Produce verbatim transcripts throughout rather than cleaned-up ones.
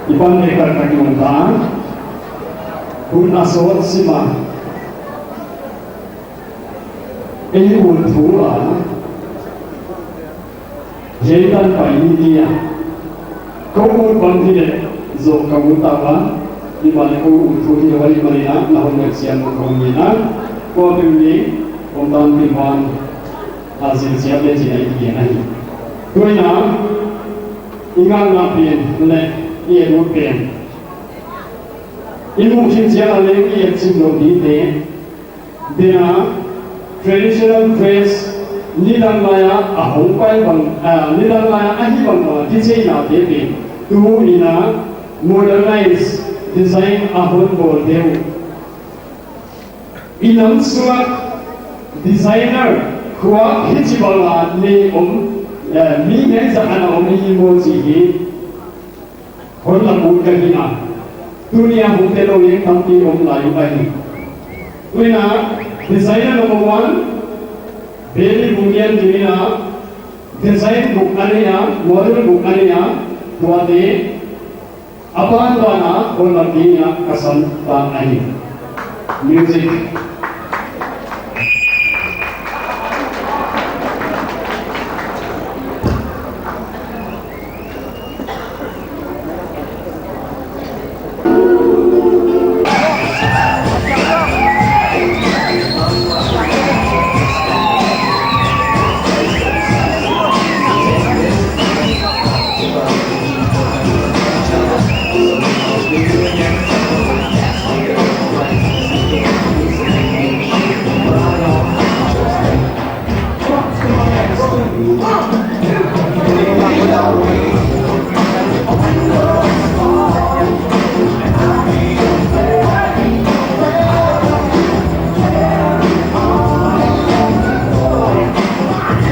I pan leh kal ka kiun ta. Hun a sawt sim a. Ei hun thu a. Hiai tan pai ni dia. Kou ut bang hileh zoh ka ut ta ua. Himahleh kou ut thu hilou ahihmanin na hon leh siam ka ut ni na. Kou ut ni, om tan pi ban. A zil siam leh zil ai ki na hi. Tuin a, i ngakna pen, leh i et ut pen. I muh khin chiang a leng i et chim lou ding te. Bel a, traditional dress, nidang lai a a hong pai bang, ah, nidang lai a ahi bang bang, design a te pen. Tu in a, modernize, design a hon bawl deuh. I nam sung a designer khuak hichibang a nei om, eh, mi ngeizah ana om hi maw chih hi hon lam ut ka hi a. Tuni a hong tel lou leng tampi om lai uh ahi. Tuin a, designer number one, Baby Bungian Jimina, design book a nei a, model book a nei a, tuate, a ban ban a, hon lam ut ding a ka san ta ahi. Music.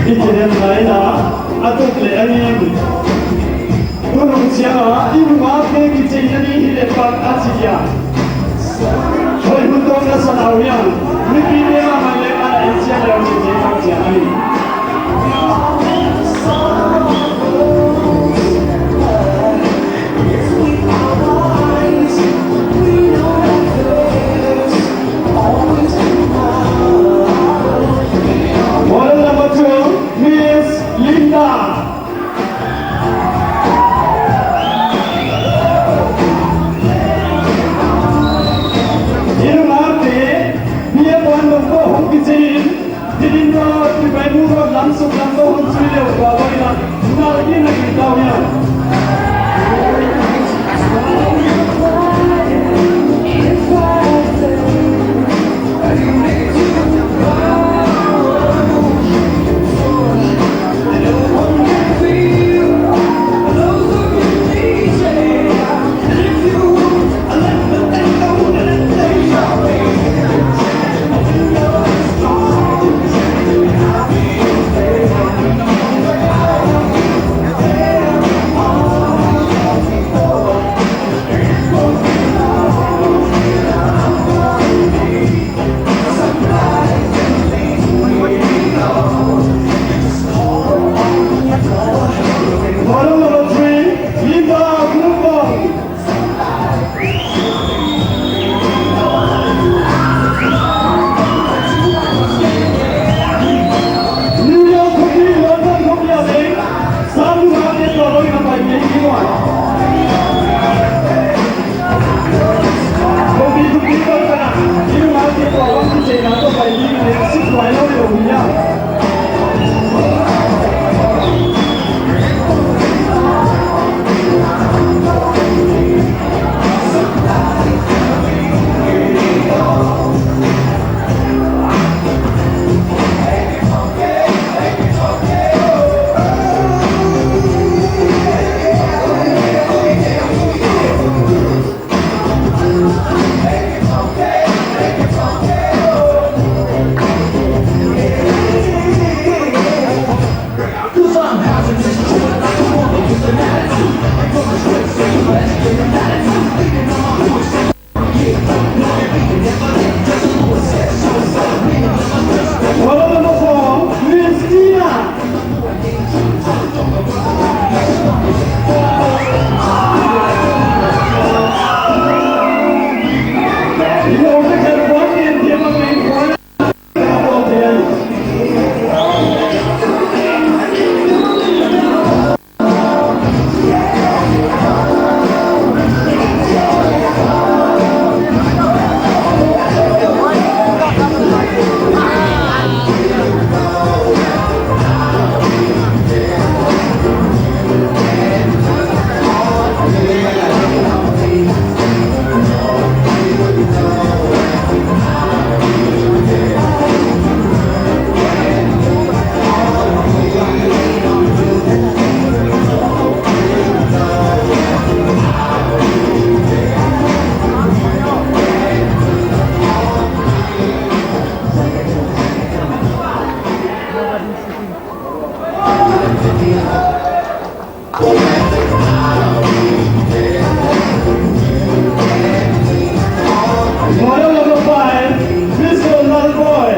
I kidem lai a, a tuk leh a ngim. Tunung chiang a, i nungakte kichian ni hi leh pat a chi a. Hoih hun tawk na sa nau hiam, mipite a mai leh a na in chian leh chi chi tawk chiang a ni. Model number two, Miss Linda. I nungakte, bia puan lung ko hong kichian, Didin Road, Kipai Mu Model number five, Mister Lalboi.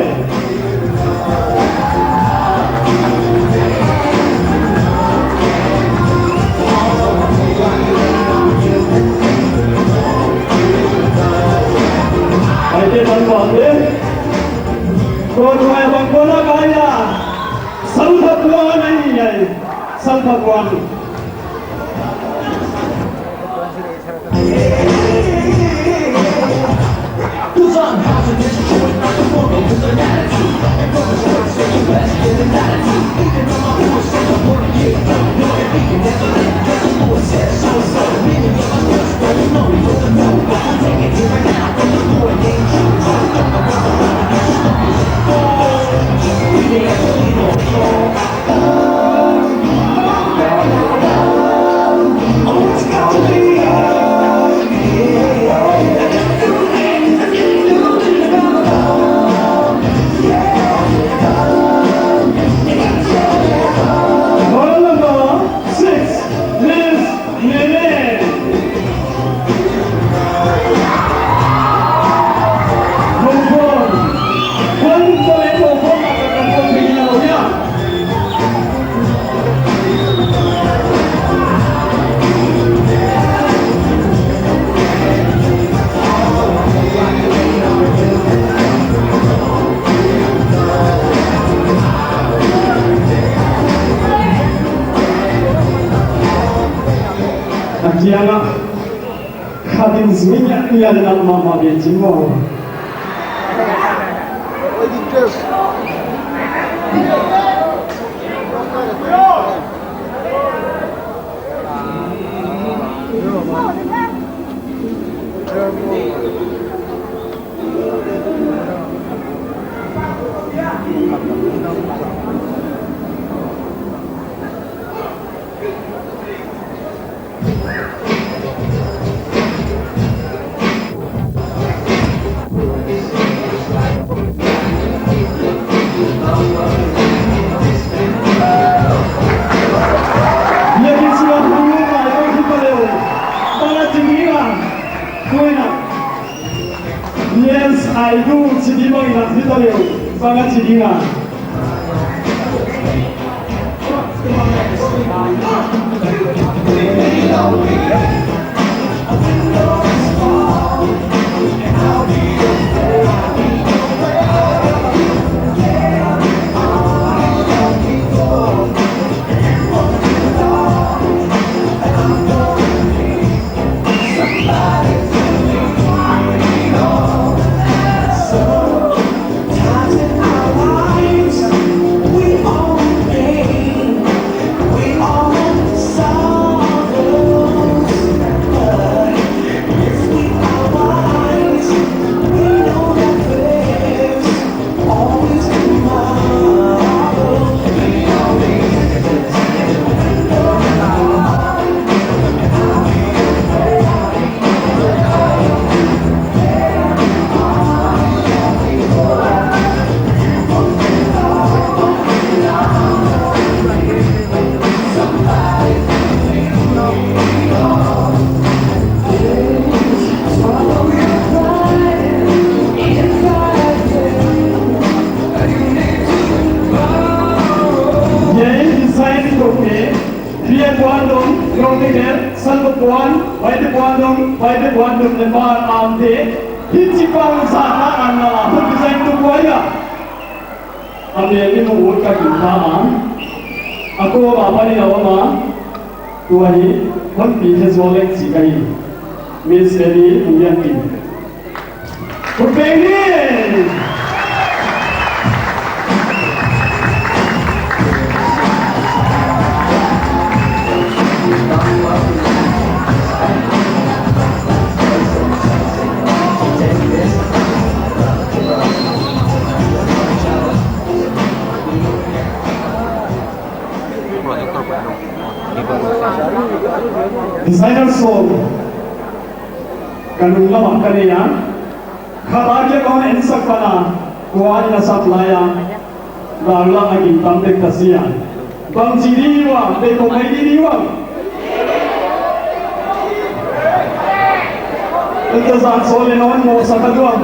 Ai te tan bang de. Ko nuai bang ko na kaya. Sangphakuan ai ni ai. Sangphakuan. Model number six, Miss Nene. A kiang ah khat in zui ngiat ngiat in a mahmah ve chin maw. Yes, I do, chi di bang in a hita leu, bang a chi ding a. Ye design ko ke, Ria Kuan Dong, Rong Ni Ker, San Ko Kuan, Bai Te Kuan Dong, Bai Te Kuan Dong, Lembar Am Te, Hichi Pang Sa Ka An Na La, Hut Design Tu Kuai Ya. A mel in hon ut ka gingta a. A kawm a pan in a om a. Tua hi, hon pi khe zual leng chih ka hi. Miss Eddie Pu Lian Tin. Khut beng ni. Designer song. Ka nung lam ah ka nei a. Khat a kia ka hon ensak pan a. Kua in a sak lai a. Dar la a gingta tek ka sia. Bang chi di ua, te ko mai di di ua. Tazan Solin non mawhsak a duang.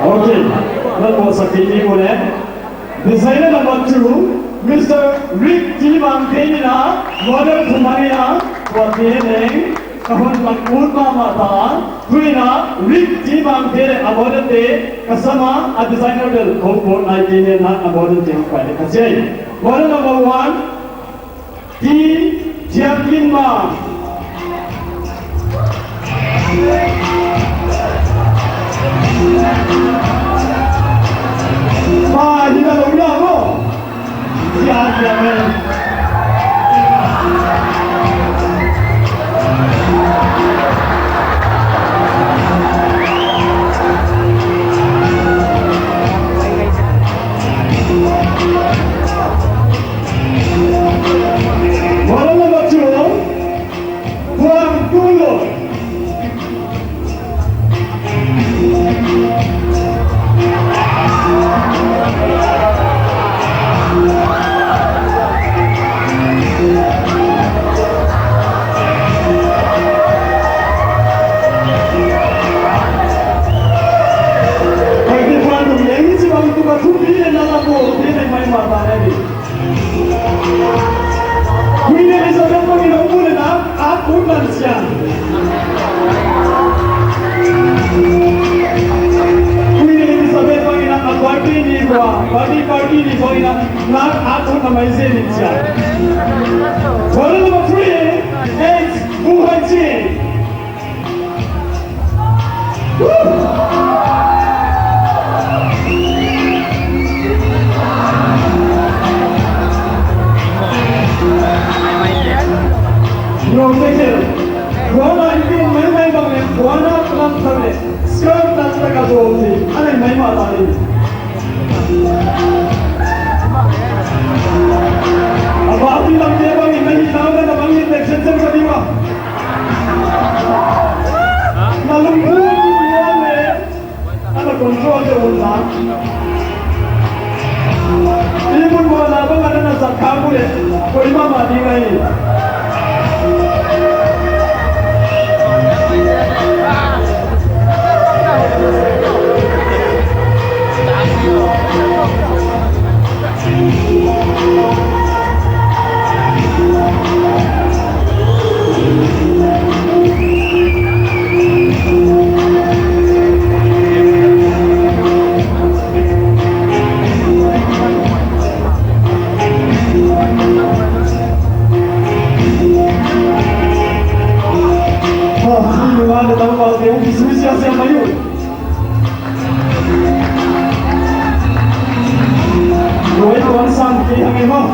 Okay, non mawhsak kei ni mo le. Designer number two, Mister Rick T Mangte in a, model thum a nei a, tua te leng, ka hon mak ut mahmah ta, tuin a, Rick T Mangte leh a model te, ka sam a, a designer bel, hong pawt nai kei leh na, a model te hong pai leh ka chi a. Model number one, T Thiam Kin Ma. Ma, hi na lo na mo. Thiam Kin Ma. Model number two, Puang Tulo. Queen Elizabeth bangin a ut man sia. Queen Elizabeth bangin a birthday ni kua, birthday party ni bangin a ut na mai zen sia. Model number three, it's Pu Hai Chin. Yo, thank you. Buana ipi mai mai bang le, buana plan thang le, skirt tan ta ka bol ni, anai mai ma ta ni. Aba api lam te bang in, nahi tau na bang in, tek sen sen ka diwa. Na lungput ni le, ana control te un na. Ni mun ba na ba na na sa ka mu le, ko ima ma di ngai. Loi tuan sang ki hang e maw.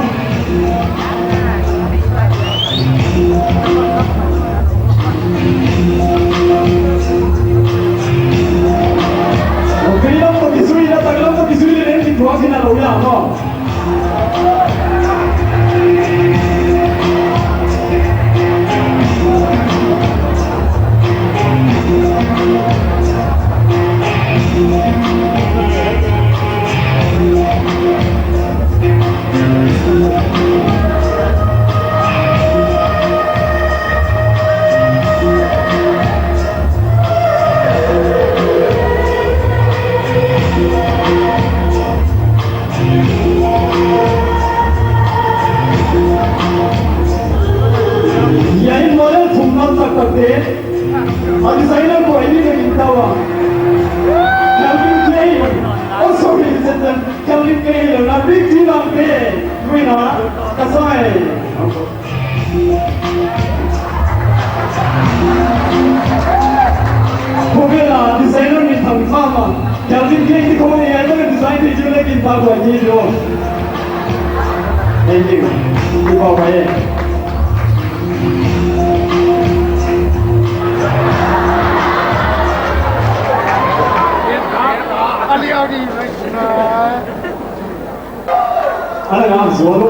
Okay, lam ko kisui na, tak lam ko kisui le, nen ki tuak na lo ya maw. Hiai model thum lam taktak te, a designer ko ini na gintawa. Calvin Klein. Oh, sorry, Calvin Klein, na big deal ang te. Wina, kasai. Ko bela designer ni thang mama. Calvin Klein ni ko ni ai ko design ni jule kin pa ko ni jo. Thank you. Kipak bye. Ana ngam zualo.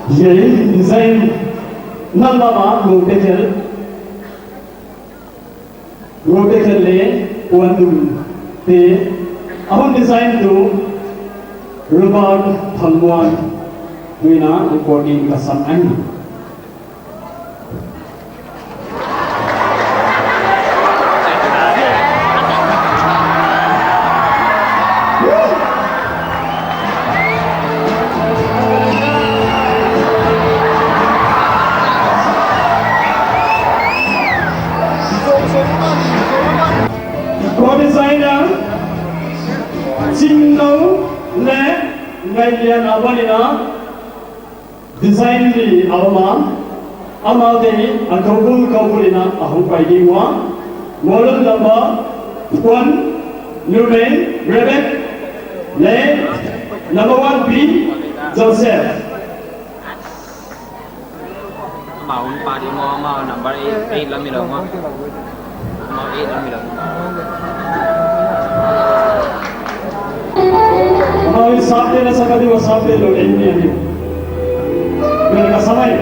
Hiai design nalh mahmah Ngoutekhel, Ngoutekhel leh Puannum te a hon design tu Robert Thalmuan, tu in a recording ka sam ahi. Ko designer Chingnou leh Ngailian a ban in a design li a om a, amaute hi a kobul kobul in a hong pai ding ua. Model number one, Numei Rebek, leh number one B, Joseph. Amau hon pa di maw, amau number eight, eight lam mi lou maw. Amau eight lam mi lou. Amau i sapte na sa ka di wa sapte lou, eight ni ahi. Mera ka samai.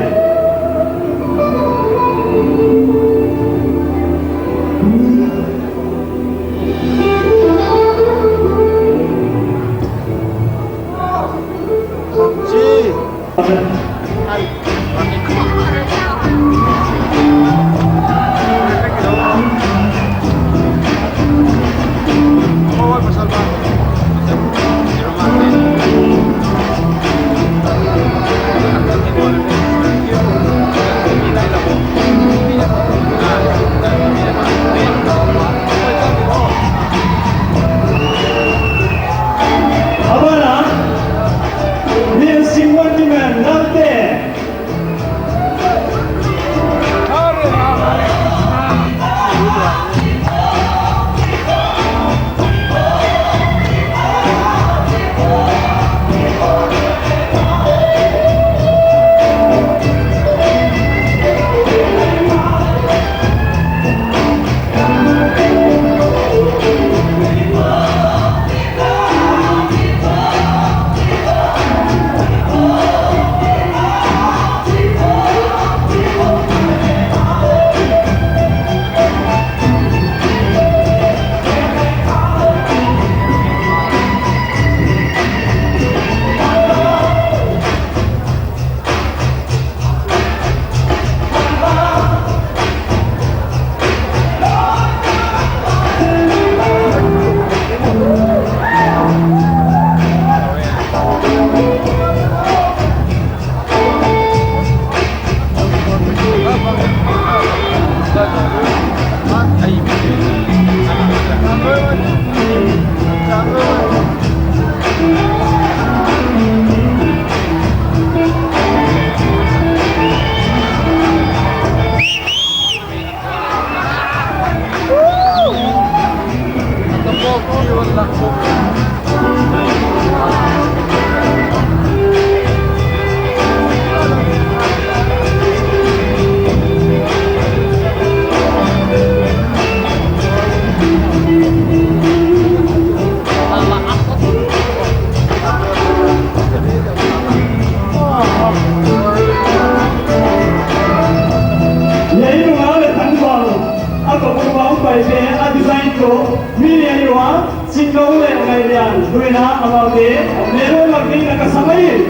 Abana, Neil Singwan di man, nante. Hiai nungak leh tangval a kobul a hong paite a design toh mi lian ua, Chingnou leh Ngailian, tu in a amaute medal lak ding in ka sam ahi.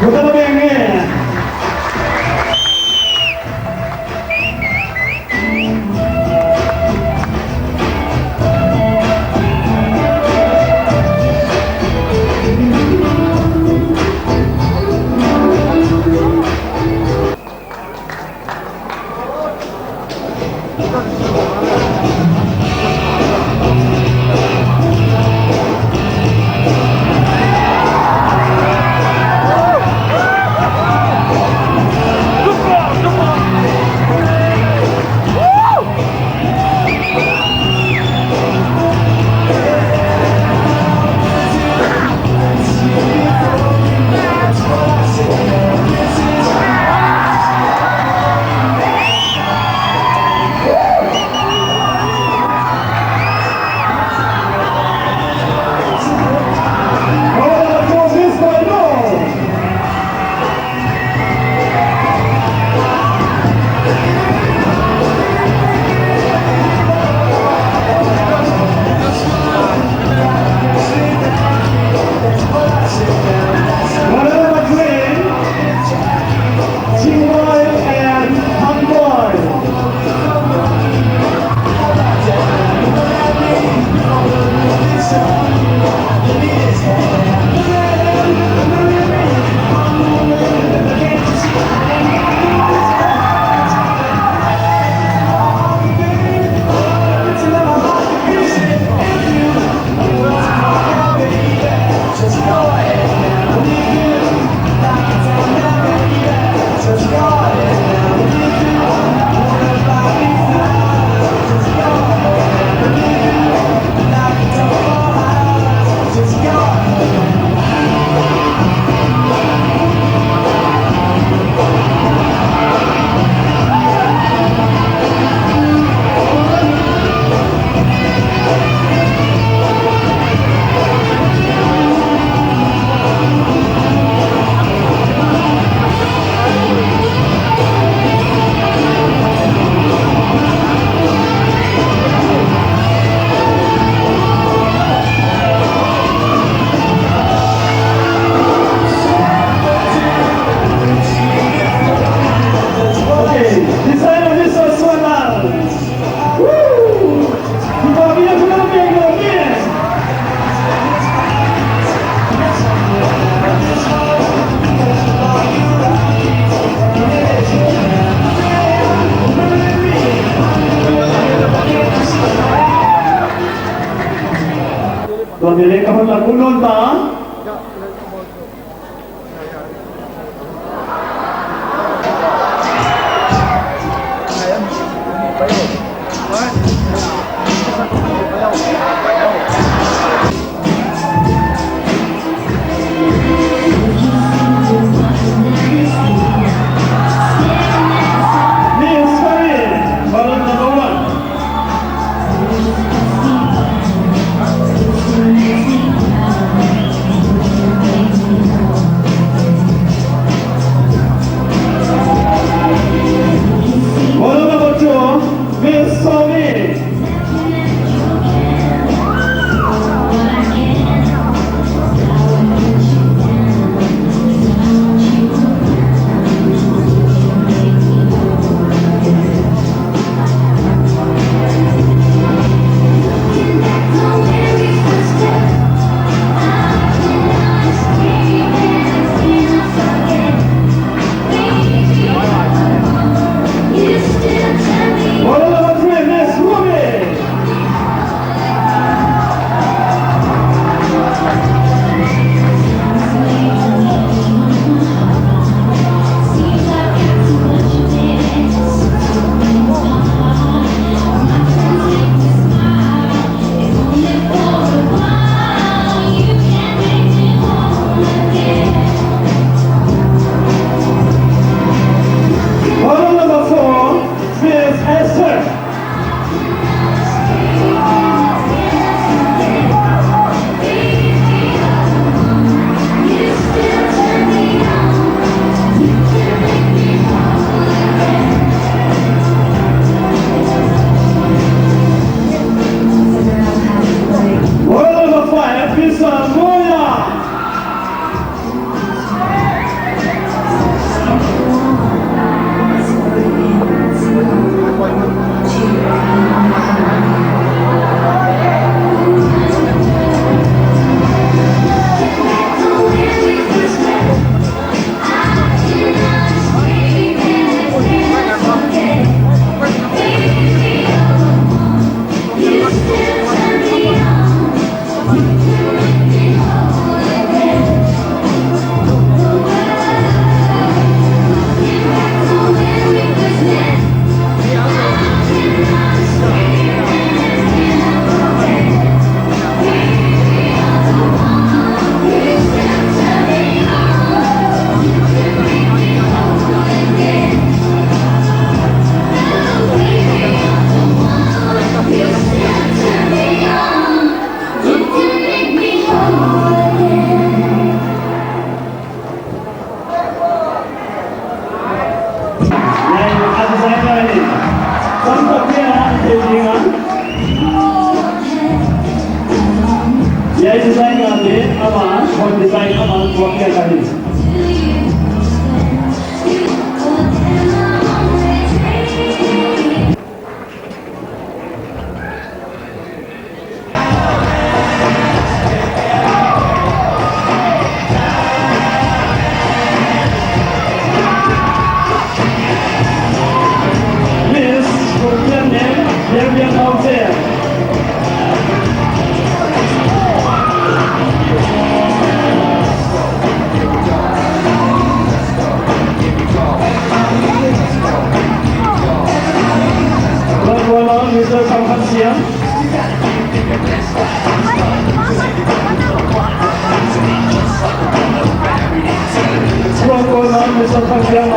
Kota la beng e. Ni le ka hon la kun non ta. Miss Farid, balloon number one. Balloon number two, Miss Somi. Balloon number four, Miss Esther. Balloon number five, Miss Moya. Hiai design a te ama, hon design ama, buak kia ka hi. Miss Kukian Name, Vivian Hauser. Blonde one on, Mister Kang Khan Siang. Blonde one on, Mister Kang Siang.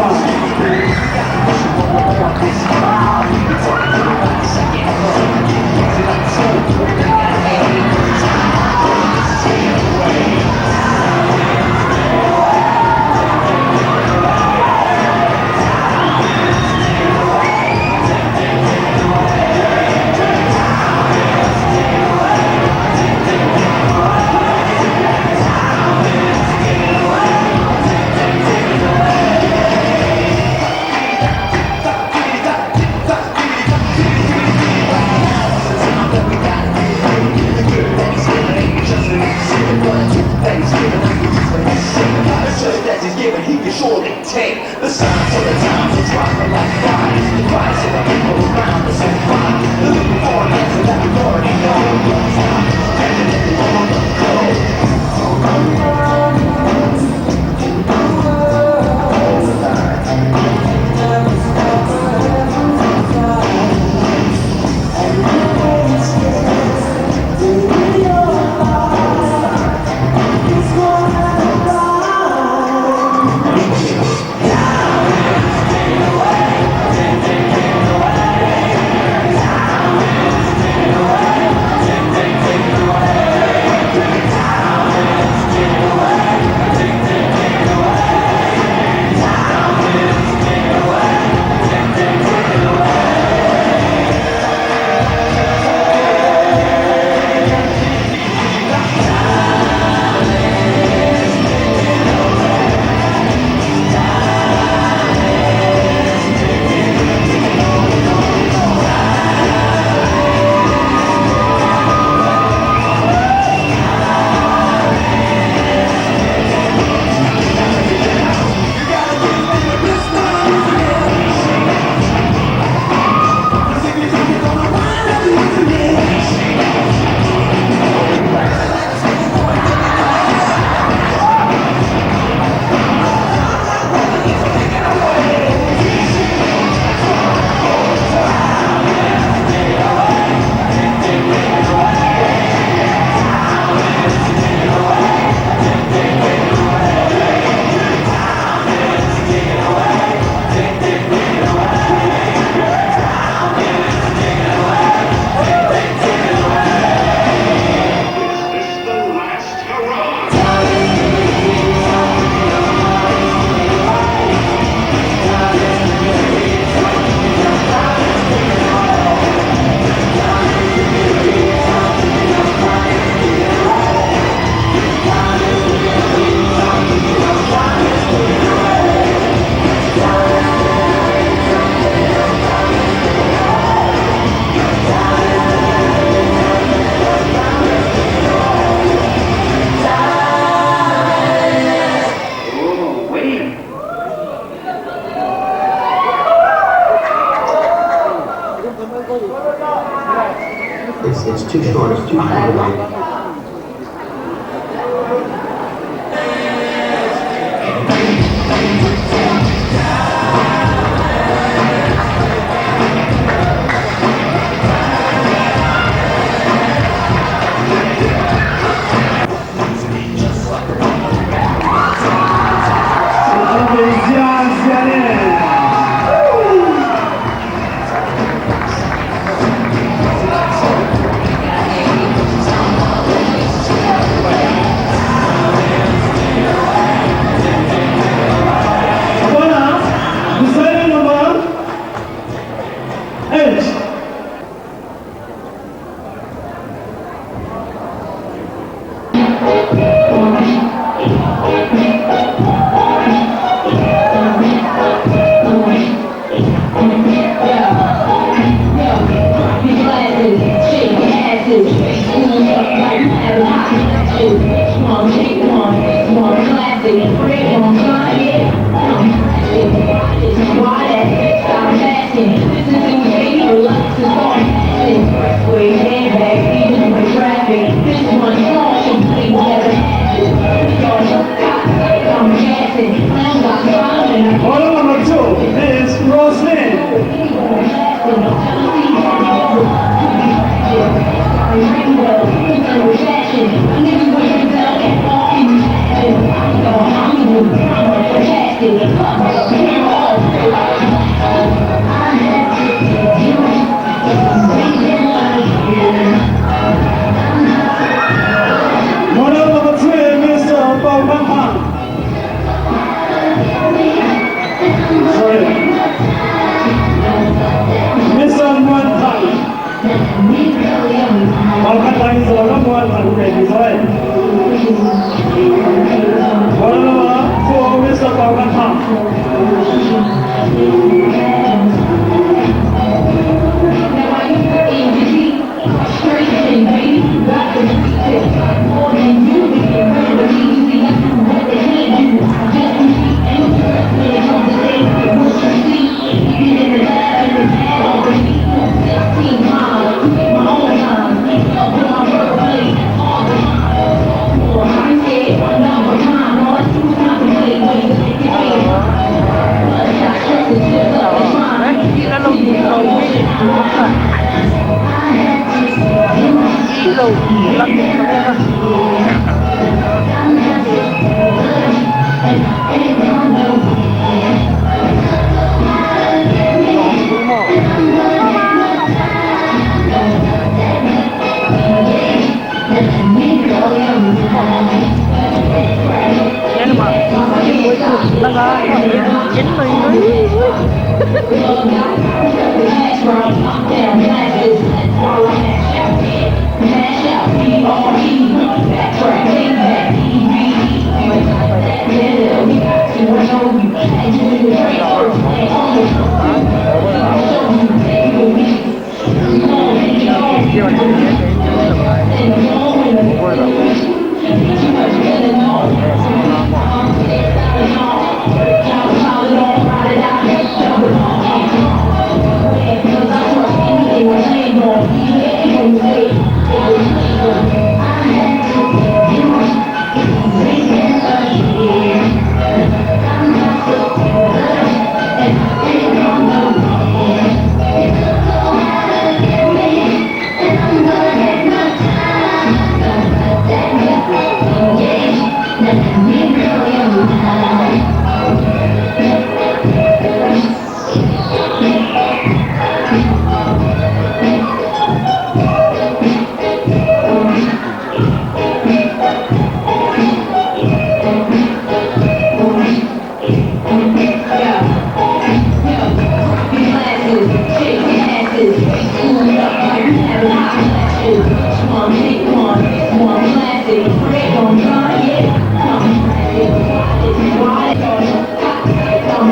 It's, it's too short, it's too short a way. Model number two, Miss Roslyn. Model number three, Mister Pau Van Thang. Sorry. Mister Muan Thang. Pau Van Thang is a Muan Thang, okay, sorry. Model number four, Mister Pau Van Thang.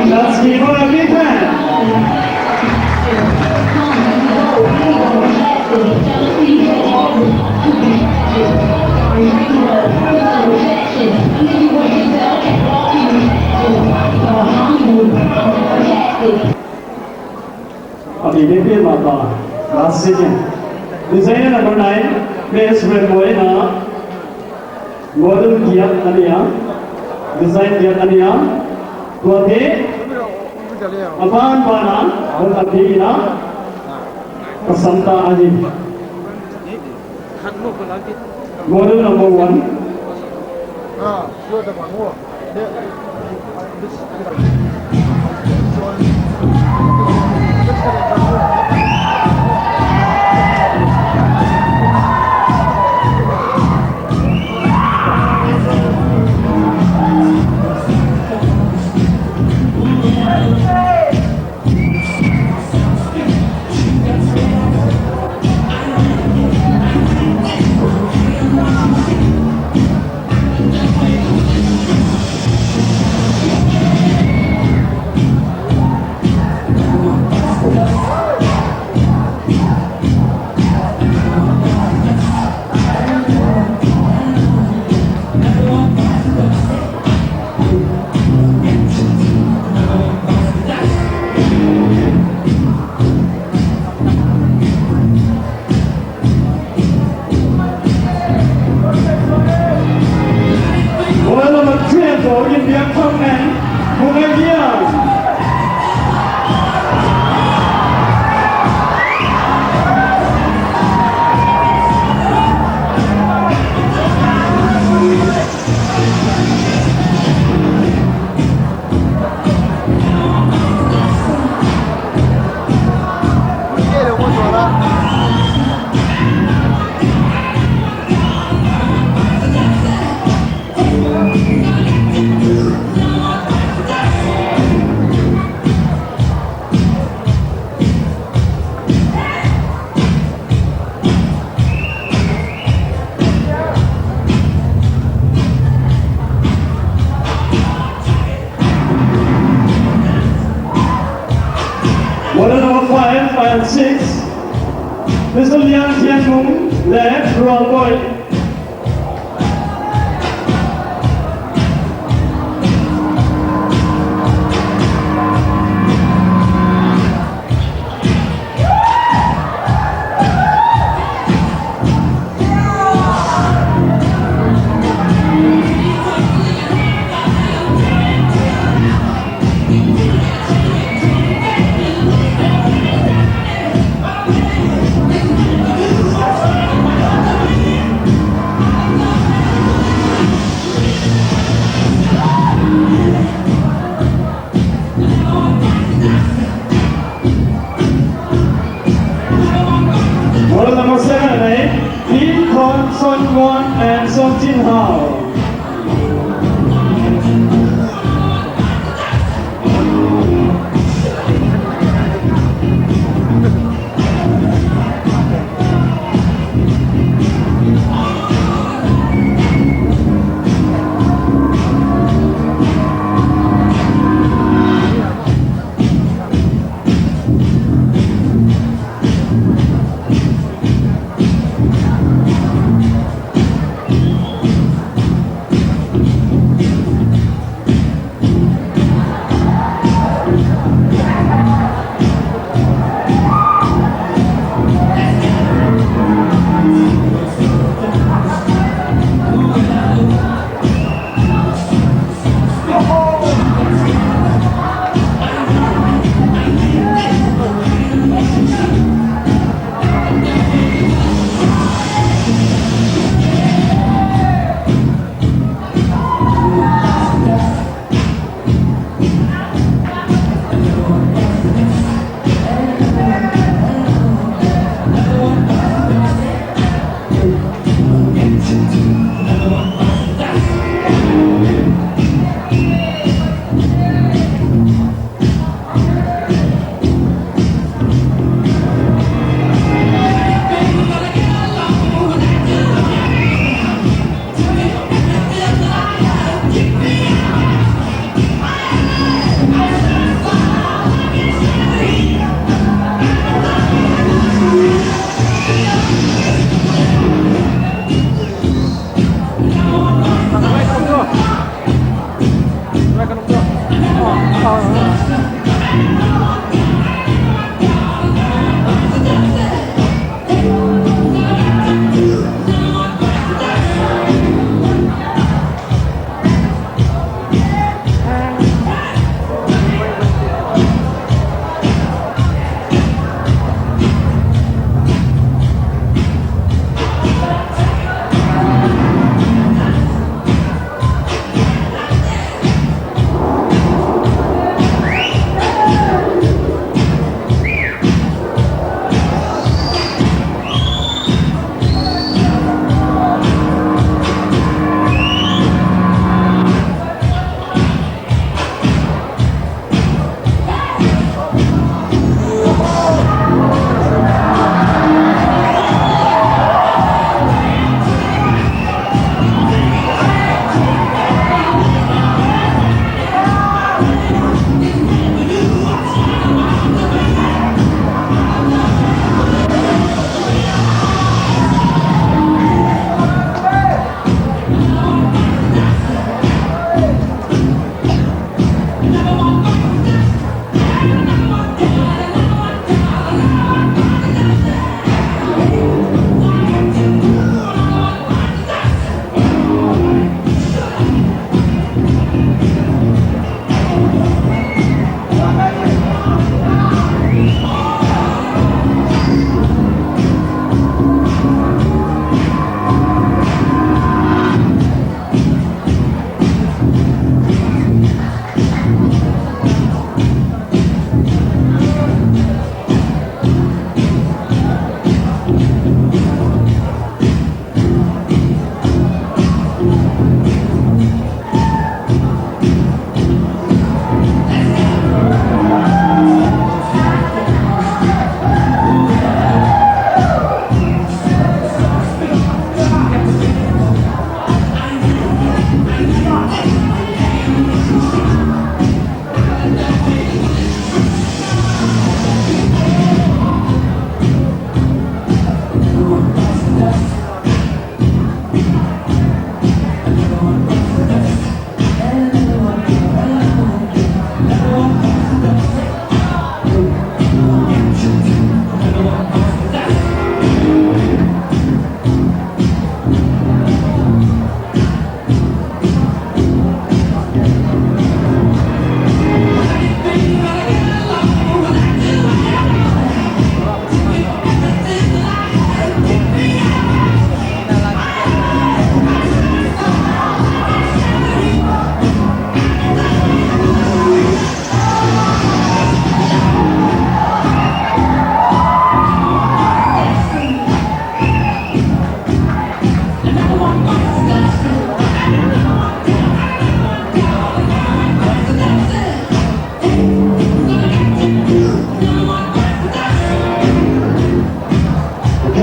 Let's give her a big hand. Okay, maybe my last second. Designer number nine, Miss Rainbow in a model giat a nei a, design giat a nei a, tuate a ban ban a, hon a pi in a, ka sam ta ahi. Model number one. Well, number three, for India, Thang Eng, Bungaiya. Model number five, five and six, Mister Liang Tianmung, left, wrong boy.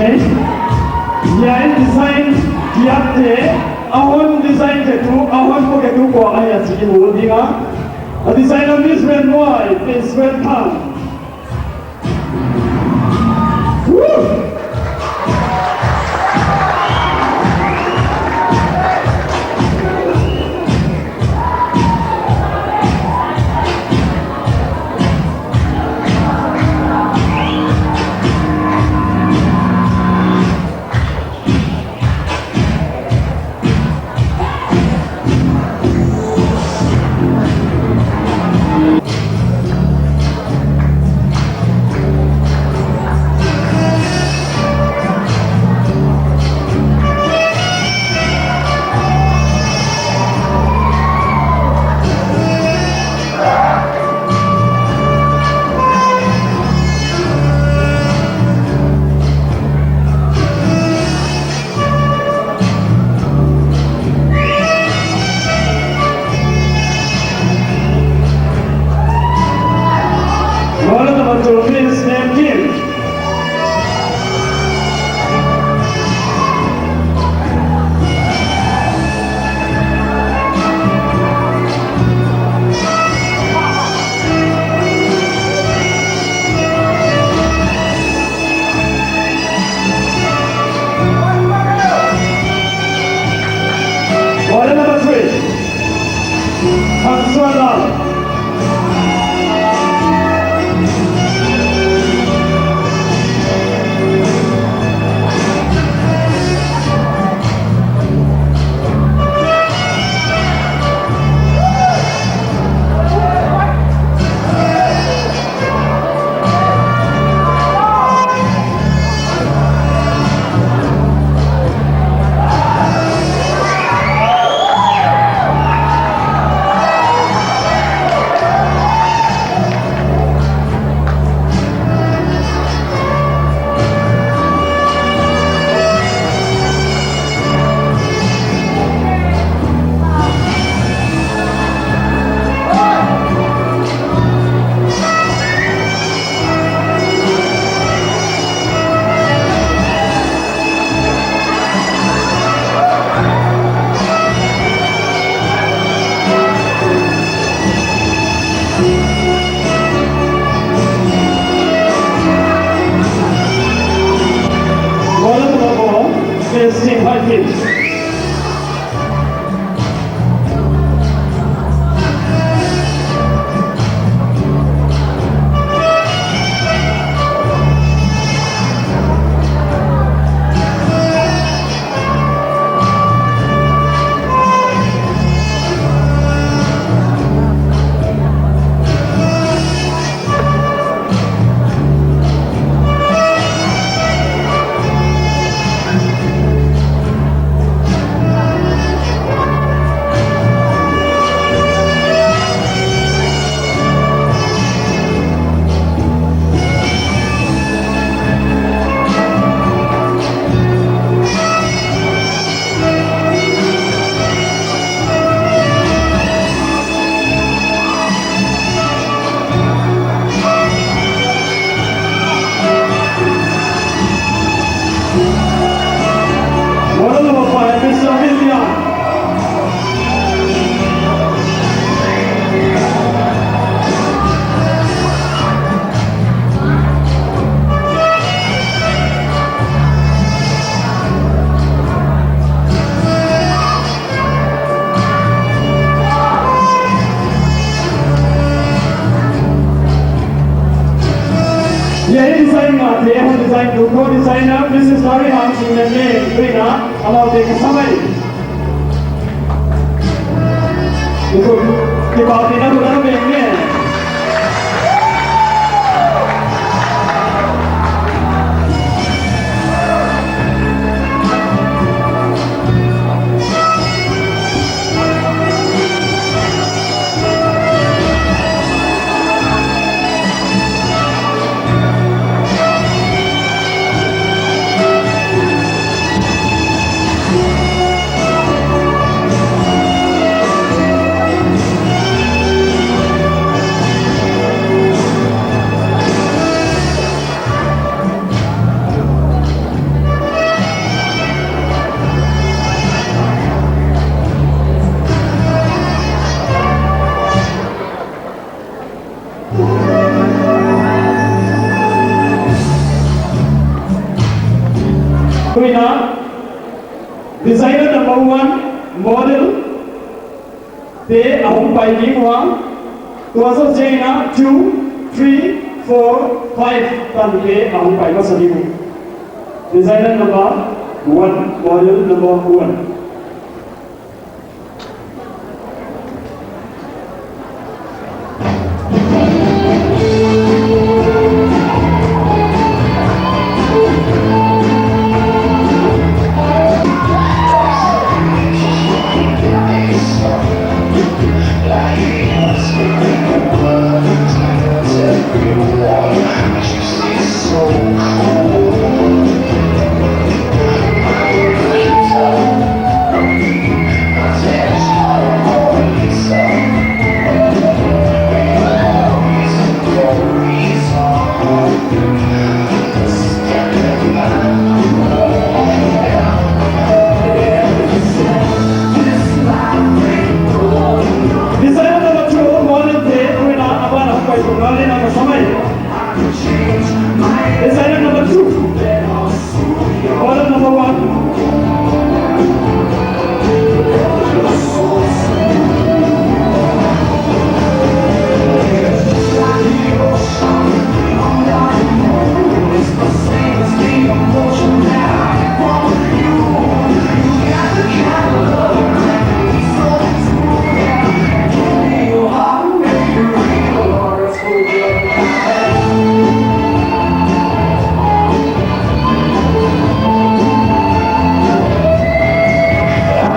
Hiai design kiakte, a hon design ketu, a hon pua ketu kua ahia chih i mu ding a. A designer Miss Ven Muai, Miss Ven Thang. Woo! Roll number two, please, name Kim. Order number three. Hang Suan Lam. Order number four, please, Sing Hai Kim. Hiai design ngate, hiai design tu, co-designer, Missus Larry Hang, Sing Lam, Rina, amaute ka sa mai. Kipahthu na, na, na, na, na. Tuin a, designer number one model te a hong pai ding uh a, tua zoh chiangin a two, three, four, five tan te a hong pai masa ding uh. Designer number one, model number one. Designer number two, model te, tuin a, a ban a hong pai ding uh a, model number samai. Designer number two. Model number one.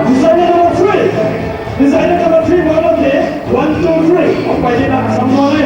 Designer number three. Designer number three, model te. One, two, three. Hong pai ding uh a, sam nuam e.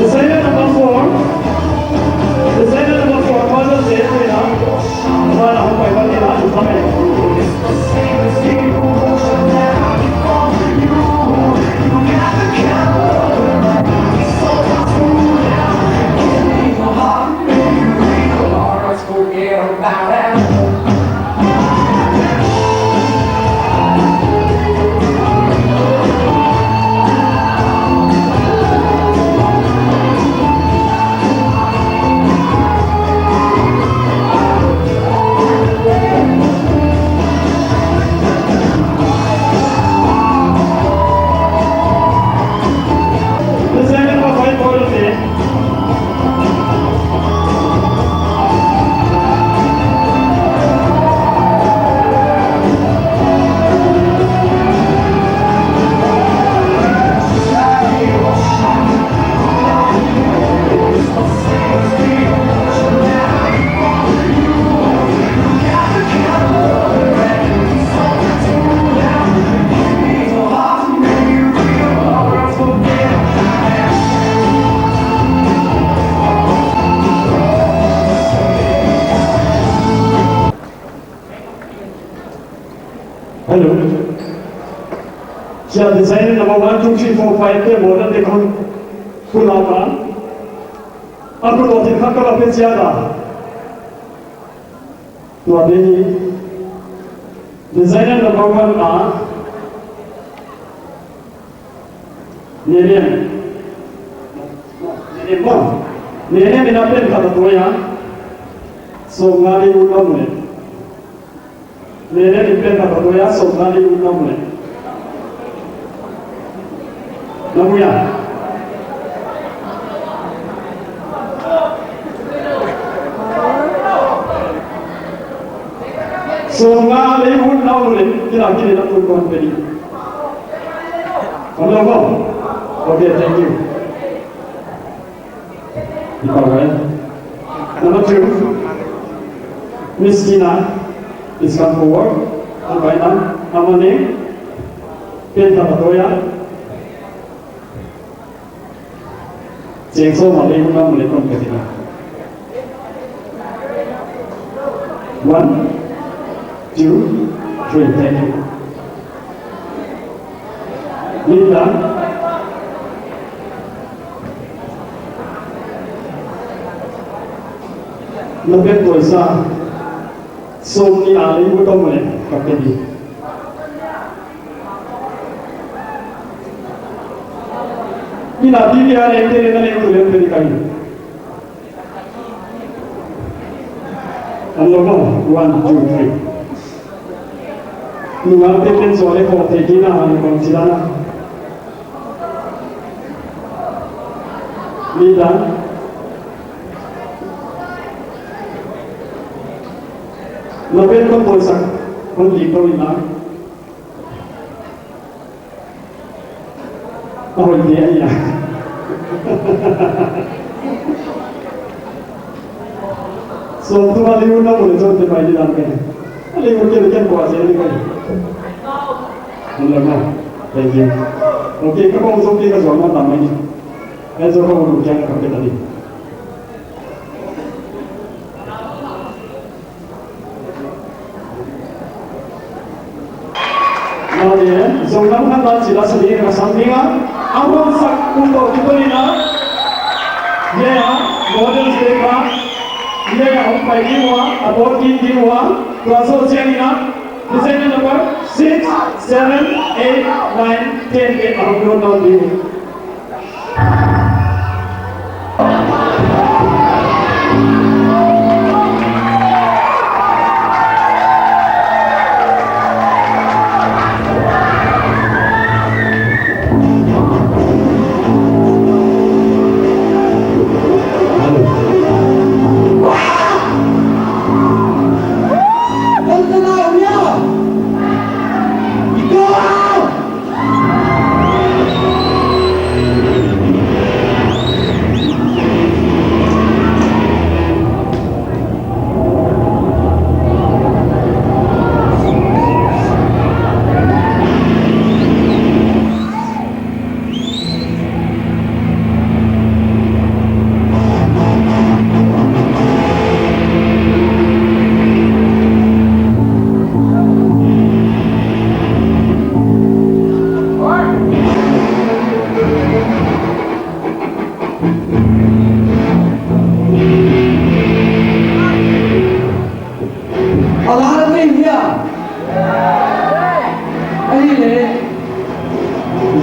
Designer number four. Designer number four, model te, tuin a. Model hong pai ban ding uh a, samai. Hello. Chia, designer number one, two, three, four, five te model te kon pula ma. Aku lo tin kha ka la pe chia da. Tua de designer number one a. Nenem. Nenem ba. Nenem in a pen khat a tuak a. Sawmnga leh guk nawn leh. Nenem in pen khat a tuak a, sawmnga leh guk nawn leh. Na mu a. Sawmnga leh guk nawn leh. Kila kila na tu kon pedi. Hello, hello. Okay, thank you. Number two, Miss Ina. Please come forward. Ang kainan, amane, pen tapa toya. Cheng sawm a lei hun nam le kon ka tina. One, two, three. Thank you. Linda. Na pen poisa sawmnih a lei hun tawm le ka pe di. Ina T V a lei te le na lei hun le pe di ka hi. Ang lo mo, one, two, three. Nunga pe pen so le ko te kina ang kong sila na. Ni dan. Na pen kon poisa, kon di ko ina. Ahoih dia ia. Sawmthum a lei hun na mu le zong te mai di dan ka hi. A lei hun ke le ken kua se ni ka hi. Mun la na. Thank you. Okay, ka kong zong ke ka zong na tam mai ni. Ka zong ka mun kiang ka pe ta ni. Nau le, zong nam khat dan sila sa ding ka sam ding a. A hon sak un to ki to ni na. Ye a, model se ka. Ye a, hong pai ding ua, a bawk ding ding ua. Tua so siang ni na. Descendant number six, seven, eight, nine, ten, eight, a hong lut nawn ding. A la ni hia. Ahi le.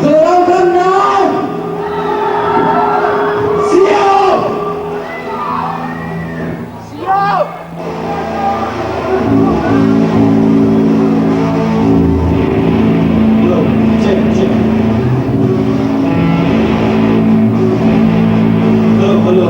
Zoram kan nau. Sio. Sio. Hello, check, check. Hello, hello.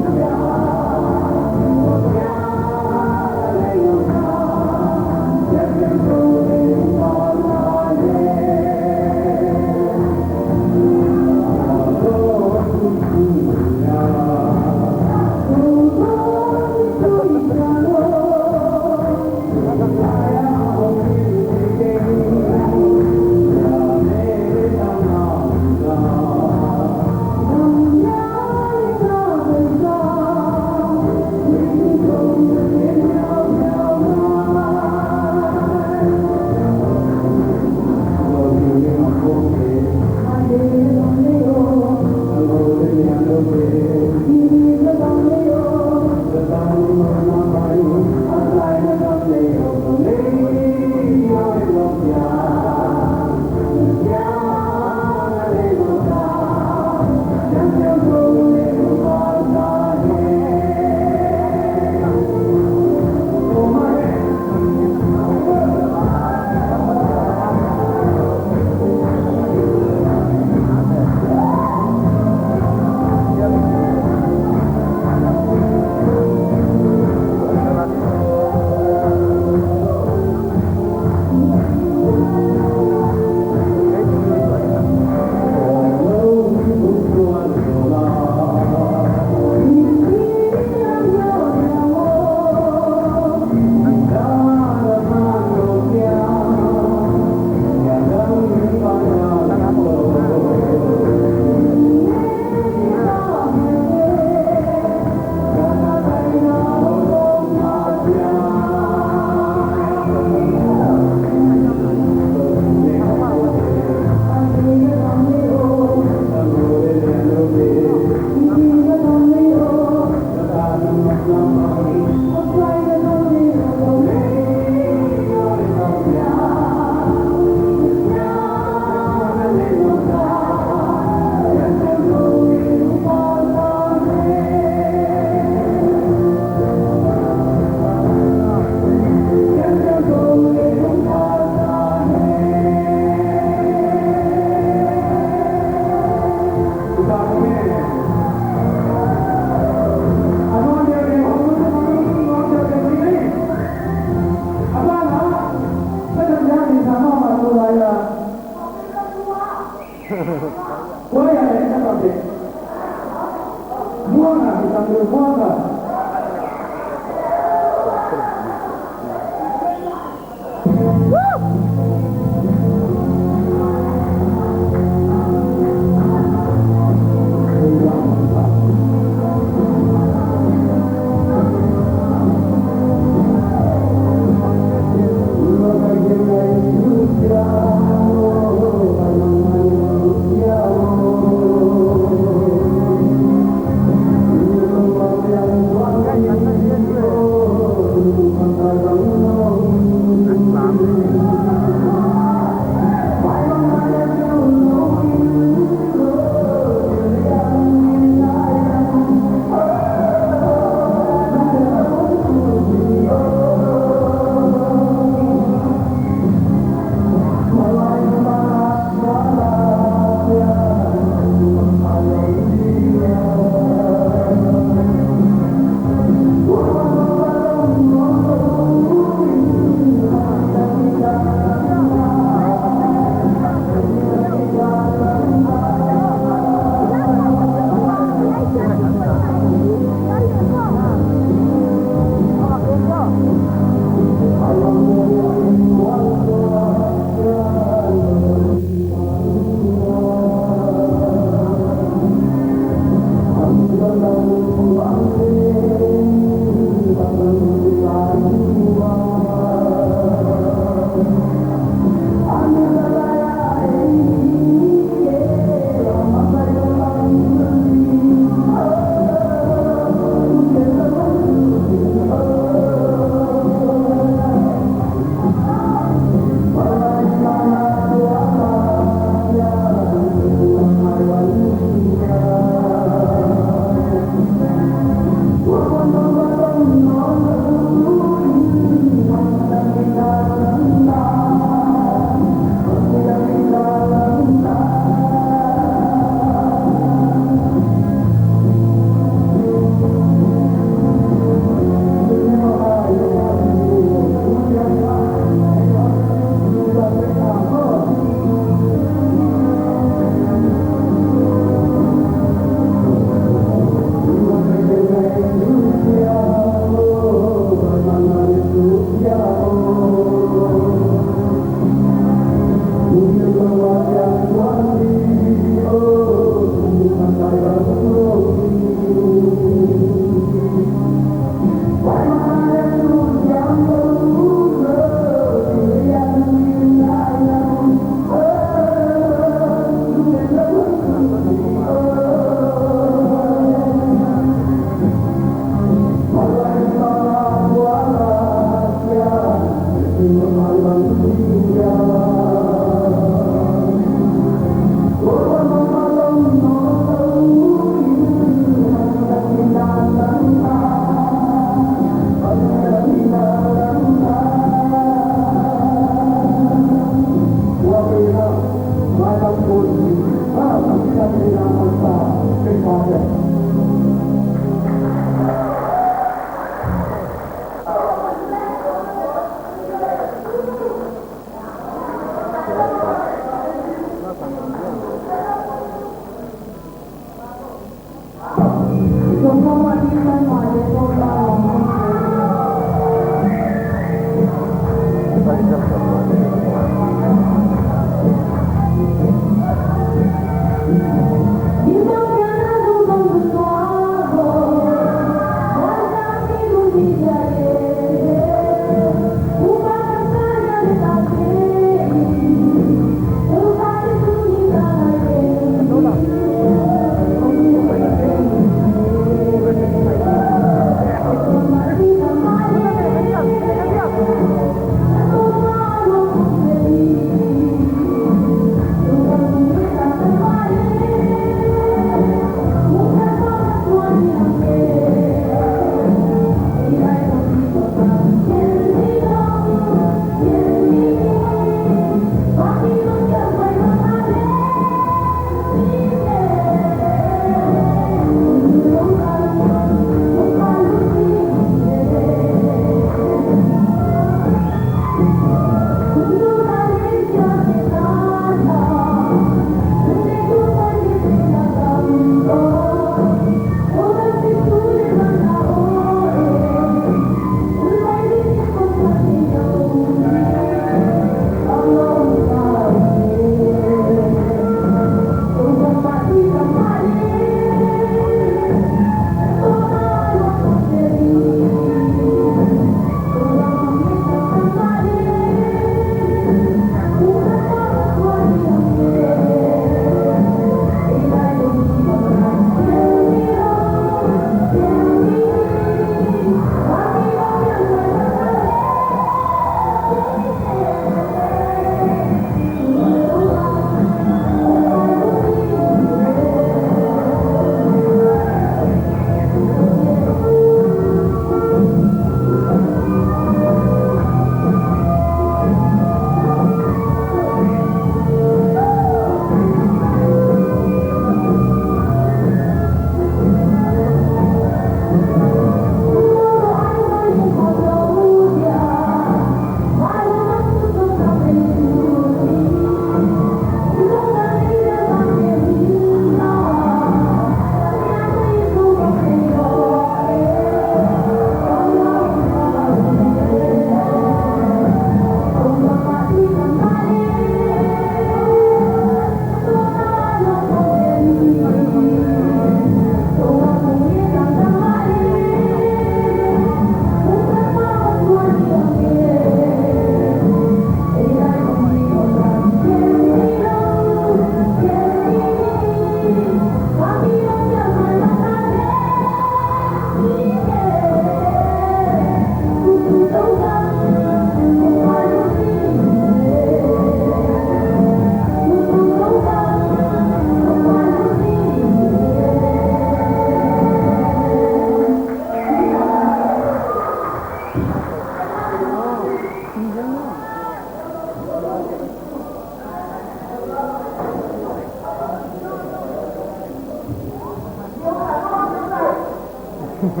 Hello.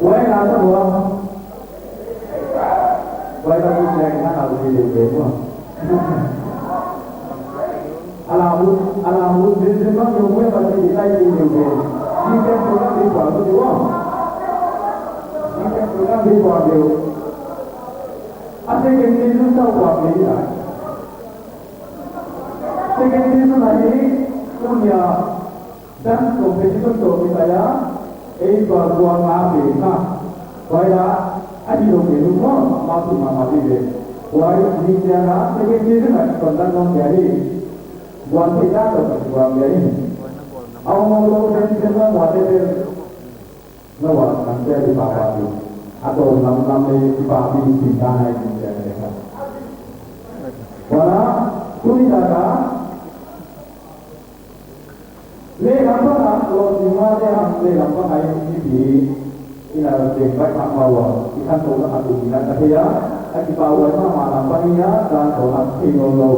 Wai na ta wa. Wai ta bu ya na na bu de de wa. Ala bu, ala bu de de ma yo wai ba de de kai de de. Ni ke program de wa de wa. Ni ke program de wa de. A second ni lu ta wa de ya. Second division ahi, tuni a dance competition toh kitai a, eight bar kuang a pe kha. Huai a, a hi lou pe nu mo, ma tu ma ma di ve. Huai ni tia na, second division a kipan dan kong tia hi. Kuang pe dan toh kuang tia hi. Au mo lou pen pen ma ma di ve. Na wa kan sia di pa pa di. A to nam nam le di pa di di ta nai di sia di ka. Wala, tuni ta ka. Le lam pa ka, lo di ma le ham le lam pa ka i di di. Ina de bai pa pa wa. I kan to na ka tu di na ka te ya. A di pa wa ma ma lam pa ni ya, dan to na te no lo.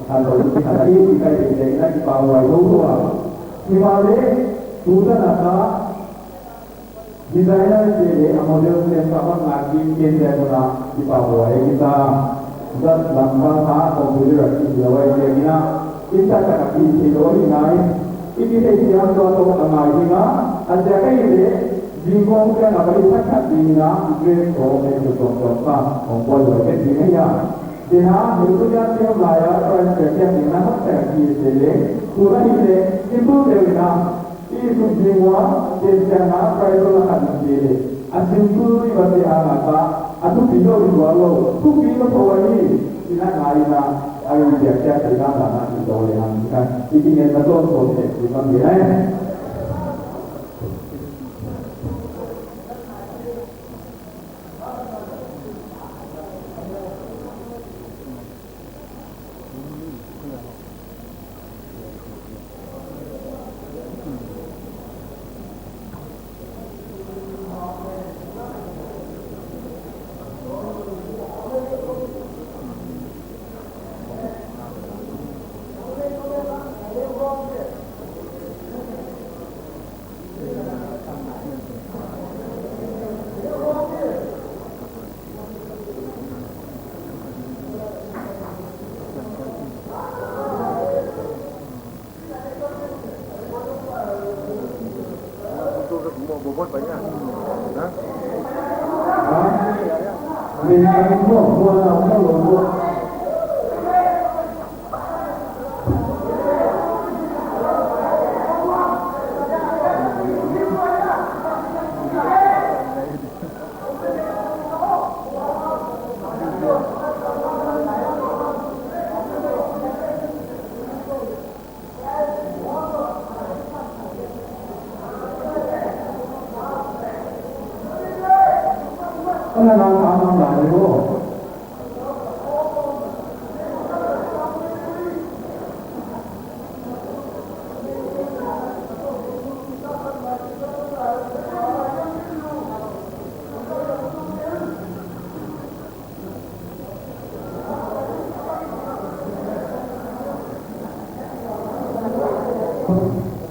Kan to di ka di di ka di de na di pa wa lo lo wa. Di ma le, tu ta na ka. Designer te leh a model te sa man na ki ken te muna i pa bo ai kita. Just lam pa sa computer a ki dia wai te mina. Inta ka ka ki te lo hi ngai. I ki te siam tua to ka ngai hi na. A sia ka i le. Jingkong ka na bai sa ka di na. Dress ko me ko to to ka. Kong poi wai ke di na ya. Te na, mi tu ya te la ya, price ka ya di na, sa ka ki te le. Tua hi le. Simple te na. I suk ding ua, te siang a, prize la khat ding te. A simple i ba te hang a ta, a thupi lou i tua lou, thupi lou pho a ni, i na ngai na, a i piak piak te na ba na i tua le hang ka, i ki ngen na ton ton te, i ba mi ai.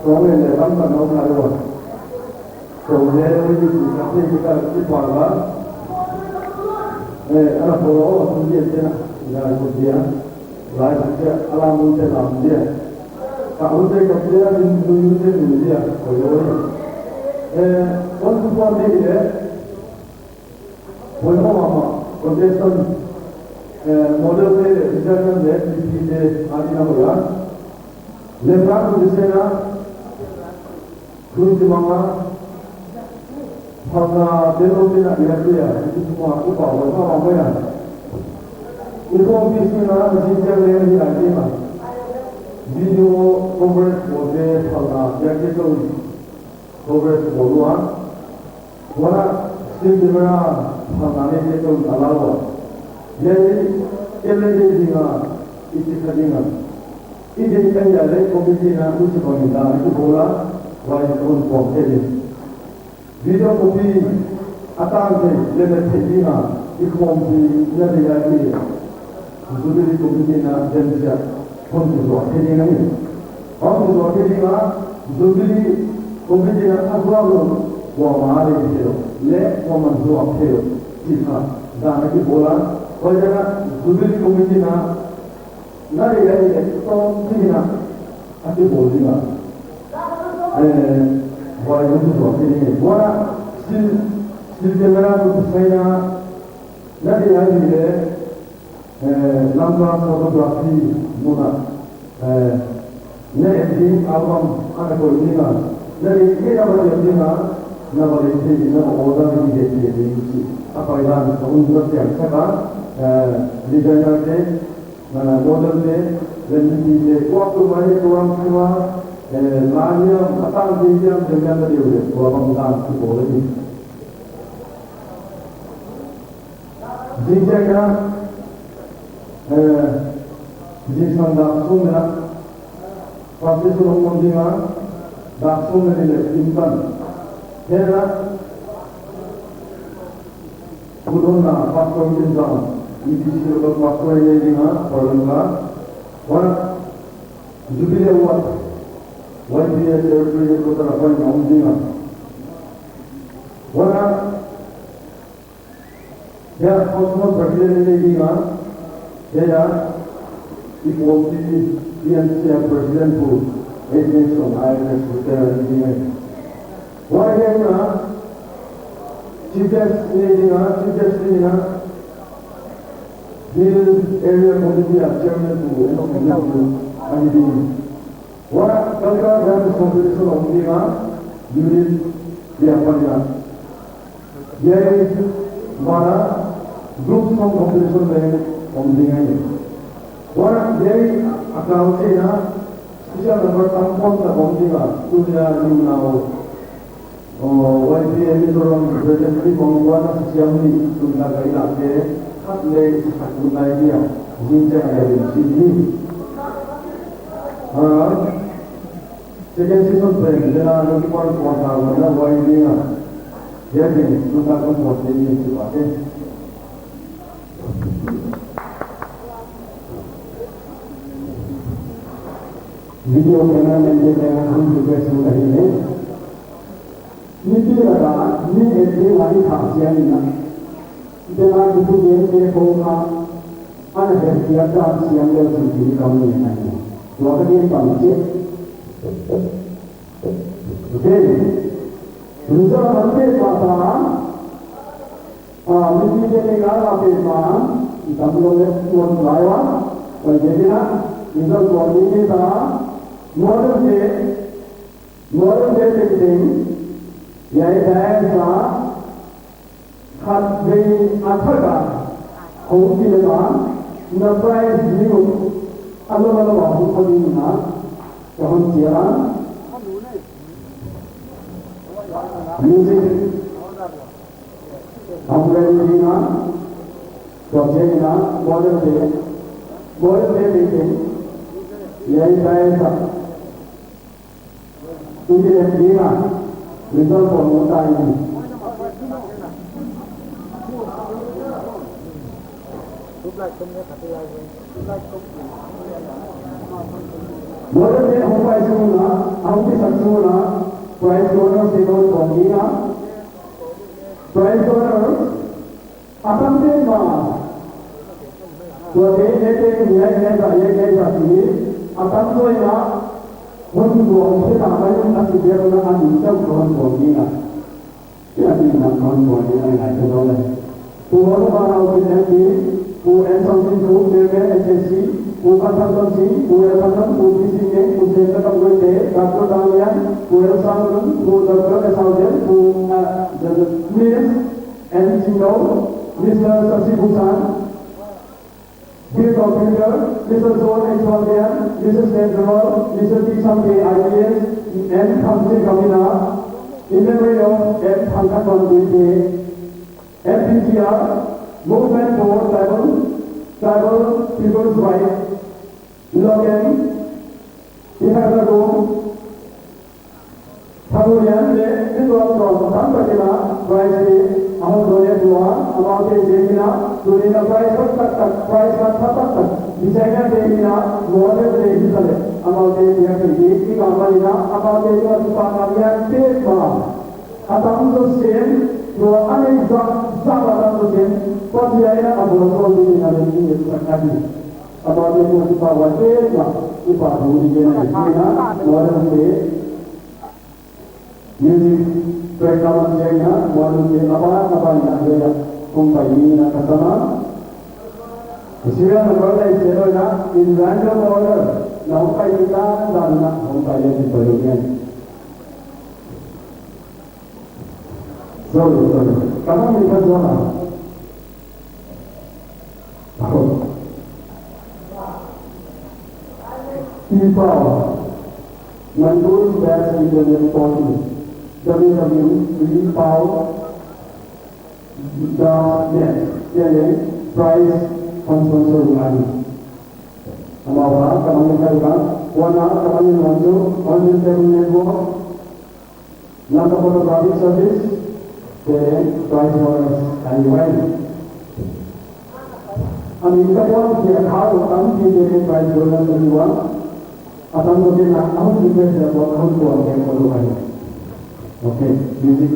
Kong le le bang bang nong lai wa. Kong le le wi di ka ti di ka ti pa la. Eh, ana ko lo tu di te na. Ya ko di ya. Lai ko di ya, ala mun te la mun di ya. Ka mun te ka di ya, mun mun te mun di ya. Ko yo. Eh, on tu pa di le. Poimoh mahmah, contestant, eh, model te, designer te, D P te, ani na hoih a. Leh prak tu di se na, tun di mama, phalna te lo te na dia tu ya, itu semua aku bawa, bawa, bawa ya. Itu office ni na, di siang ni ni lagi na. Video coverage buat te, phalna, dia ke tu. Coverage bawl ua, huan a still camera phalna neite toh a la ua. Hiai, kei leng ding a, i chi kha ding a. I ding ka hia leh committee na huchibang in dan i bawl a, huai kon pawm kei ding. Video copy a tang thei leh met thei ding a, i khawmpina ding a i Jubilee committee na den chiat. Hon kizuak thei ding ahi. Hon kizuak thei ding a, Jubilee Committee na a zuak lou, kuamah leng thei lou, leh kuamah zuak thei lou, chih kha dan a kibawl a. Huaiziak a Jubilee Committee na, na deih ahihleh tawm chiin a kibawl ding a. Eh, huai hon kizuak thei ding ahi. Huan a still, still camera toh kisai na, na deih ahihleh, eh, Lamka photography mun a, eh, na et ding album ana koih ding a, na deih ngeina va et ding a, na va lei thei ding, na va order ding, et thei ding chih a paidan ka hon na chiang sak a, eh, designer te, eh, model te, leh mipite, kuak tu mai tu ang kima, eh, la hiam, a tang te hiam, te hiam na deih uleh, tua bang dan kibawl ahi. Zingchiang a, eh, zingsang dak sawm leh nih, pastor hong om ding a, dak sawm leh nih leh kim tan. Hiai a, Kudon na pastor in zang, E B C local pastor in ding a, Paulanga. Huan a, Jubilee Award, Y B A Territory Headquarter apan om ding a. Huan a, Hiai a Cosmo President in ding a, hiai a Equality P N C a President pu Agnes Song, I F S retired in ding a. Huai hiai a Chief Guest in ding a, Chief Guest in a Hill Area Committee a Chairman pu Enoch Matthew ahi ding. Huan a Cultural Dance Competition om ding a, unit dia pan a. Hiai ban a group song competition leng om ding ahi. Huan a hiai a kal chiang a special number tam khawng tak om ding a, tuni a i unau, oh, Y B A Mizoram representative hong huan a siam ni tuni a ka i lak te khat leh i sak ut lai dia, zingchiang a i lim chih hi. Ah, Second season pen, leh na, lungkim kuan kuan ta, wan na, huai ding a. Hiai ding, lungkim kuan kuan te ni si pa te. Video cameraman te, te na, hon request ka hi e. Mipi lak a, mi et ding a i kha siam in a. Te na, tu tu gen te ko kha, ana het piak dan siam leh chih ki kam ni na. Tua ka gen pan che. Okay. Result man pe pa ta. Ah, mipi te ni ka la pe pa. Tam lou leh kuan lai ua. Huai te ni na. Result kuan ni ta. Model te. Model te tengteng. Hiai dance a. Khatvei a thak a hong kilem a, na prize ding uh a lom a lom a hong pha ding in ka hon chial a. Music hong ready ding a, tua chiang in model te, model te tengteng, hiai prize a. Tuni leh ding a, result pon mun ta in. Model te hong pai sung in, hong pai sak sung in, prize donors te hon pon ding a. Prize donors, a tamte mah. Tuate, e te, hiai, hiai, hiai, hiai, hiai, hiai, a tam zaw in a, hon buang, hon buang, a si dia, a min chauh, hon buang, ni na. Hiai, a min na, hon buang, ni na, ngai, hon buang, ni. Pu Hon Ban Hau Kin M P, Pu N Song Sin Fu, Chairman H S C, Pu Khan Thang Son Sing, Pu L Thang Son, Pu P C Meng, Pu Sen Ka Tam Wei Te, Doctor Dang Lian, Pu L Sang Lun, Pu Doctor S Hau Zen, Pu, uh, the, the Miss N Ching Lo, Mister Sasi Busan, Bill Computer, Mister John H Wang Lian, Missus Nen Zerol, Mister T Sam K I P S, and Thang Sin Kamina, in memory of M Thang Khan Wan Gui Te, M P T R, Movement for Tribal, Tribal People's Rights, Logan, Ithaca Group, Thanulian leh mi tuamtuam tamtak in a prize te a hon donate ua, amaute ziak in a tuni in a prize taktak, prize khat taktak, designer te in a, model te Amaute biak in i, i ka mah in a, amaute tungah kipahna lian petmah. A tamzaw sin, tua a neih zahzah a tamzaw sin, Pathian in a vualzawl dingin a leng i etsak ahi. Amaute tungah kipahhuai petmah, kipahhuai dingin a leng i etsak ahi. Music track kha masiangin a, muanhuai a ban a ban in a, hong pai ni in a ka sam a. Serial number leh i seh lou in a, in random order, na hong pai ni dan dan in a, hong pai leh i pai lou ngen. Sorry, sorry. Ka hong ni ka zuan a. Pi Pau, Manipur Best Internet Portal, W W W dot pipau dot net, kei leng prize sponsor ahi. Amau a, ka mangin ka dukan, wana, ka mangin wanzu, wanzu internet network, Nata Photography Service, kei leng prize winners ahi uai. A min ka puang kia khau tampi kei leng prize winners ahi uai. A tam ko kei na, a hun request dia ko, a hun puang kei ko lu ahi. Okay, music.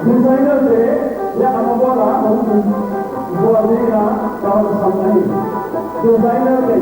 Designer te, ya ama bual a, hong in, bual ni na, ka hong sam ahi. Designer te.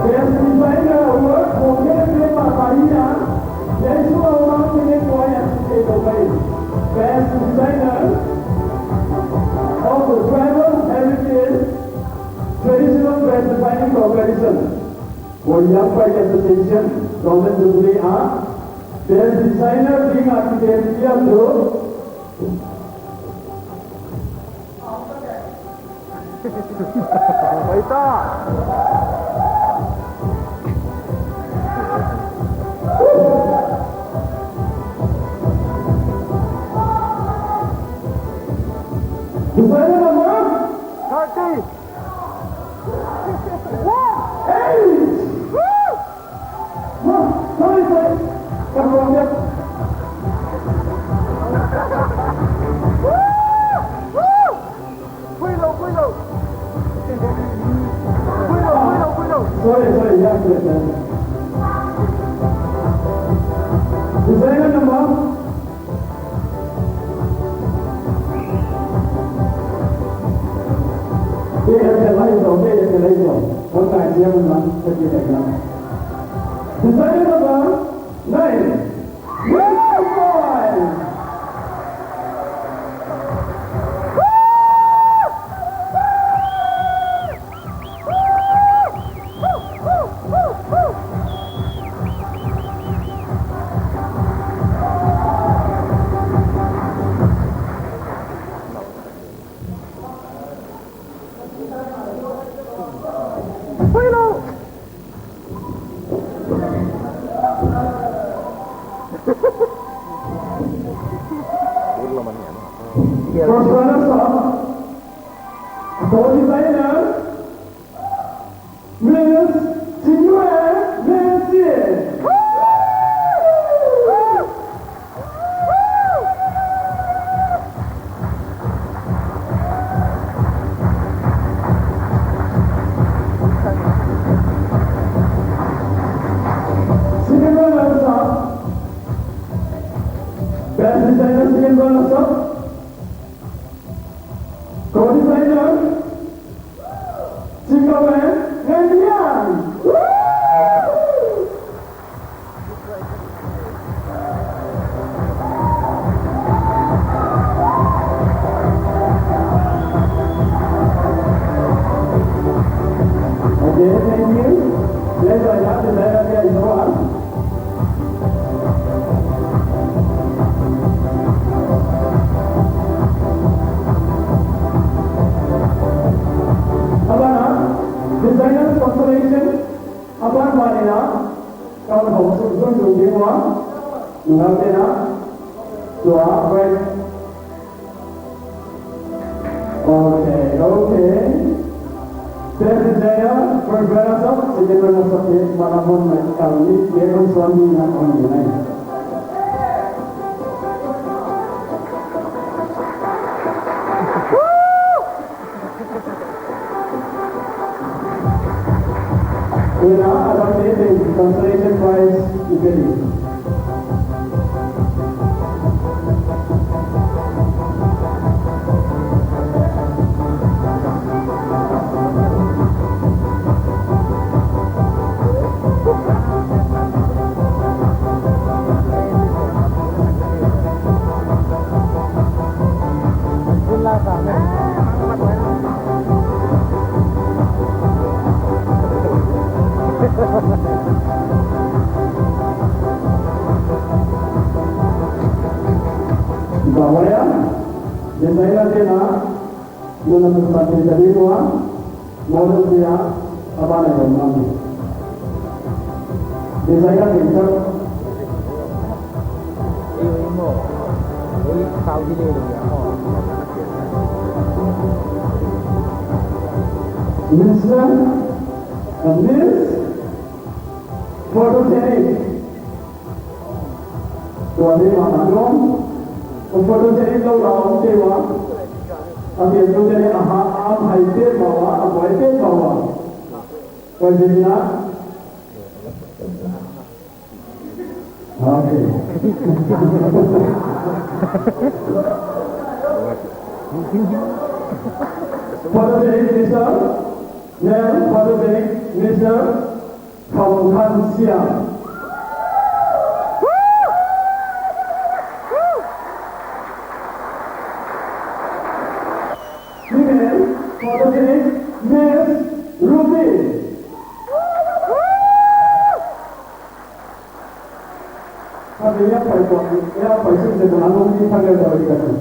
Best Designer Award for Kevin Maharia. Best Designer of the Tribal Heritage, Traditional Dress Designing Competition. For Young Pride Association, Golden Jubilee Art. Best Designer ding a kipia tu. Baita. Designer number? Thirty. Eight. Woo! Wah, sorry, sorry. Come on, yeah. Woo! Woo! Pui lou, pui lou. Pui lou, pui lou, pui lou. Sorry, sorry, yeah, yeah, yeah. Designer number. Te a te lai zo, te a te lai zo. Hon ngai chiang na, te te te na. Designer number nine. Yellow boy. First runner-up, co-designer, Miss Chinwe Messi. Second runner-up, best designer, second runner-up, co-designer, Chico and Ngandian. Okay, thank you. Let's start the second round. Abana, designers consolation, aban banina, kau hong sung sung sung ding ua, ngal tena, tua, right. Okay, okay. Best designer, first runner-up, second runner-up, eh, mana mon mai kali, eh, kon suan di na kon di nai. Wena, aban te consolation prize i pe di. Bahaya, designer tena, nuna tu pati tadi nua, model dia, abana yang mana. Designer tena. Mister and Miss Photogenic. Tua ni ma ma dong. Photogenic lou la om te wa. A biak tu te ni a ha, a hai te ma wa, a buai te ma wa. Photogenic na. Okay. Photogenic Mister, male photogenic Mister Thong Khan Siam. Female photogenic Miss Ruby. Kami yang pai kuat, yang pai sing sebenarnya mungkin panggil dari kami.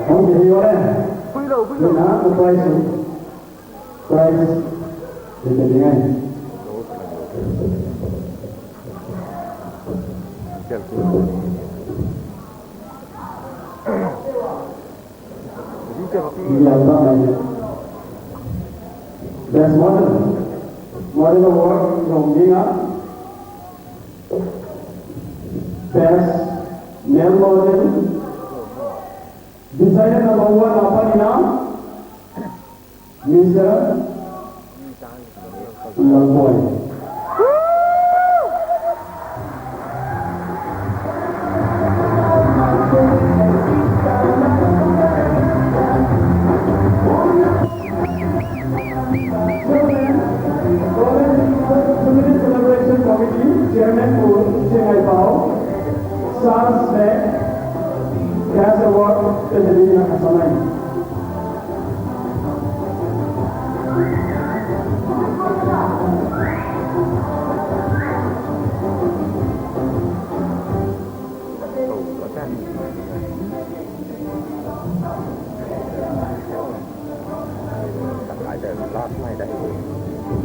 Hong di hiore. Pui lo, pui lo. Ina, prize. Prize. Dia jadi ngai. Iya, Pak. Best model. Model award from Nina. Best male model. Designer number one, apa ni na? Mister Lalboi. Chairman, College Jubilee Celebration Committee, Chairman Pu Chiang Ai Pau, Sars Mek, Cash Award, President Nakasamai. Last night, eh?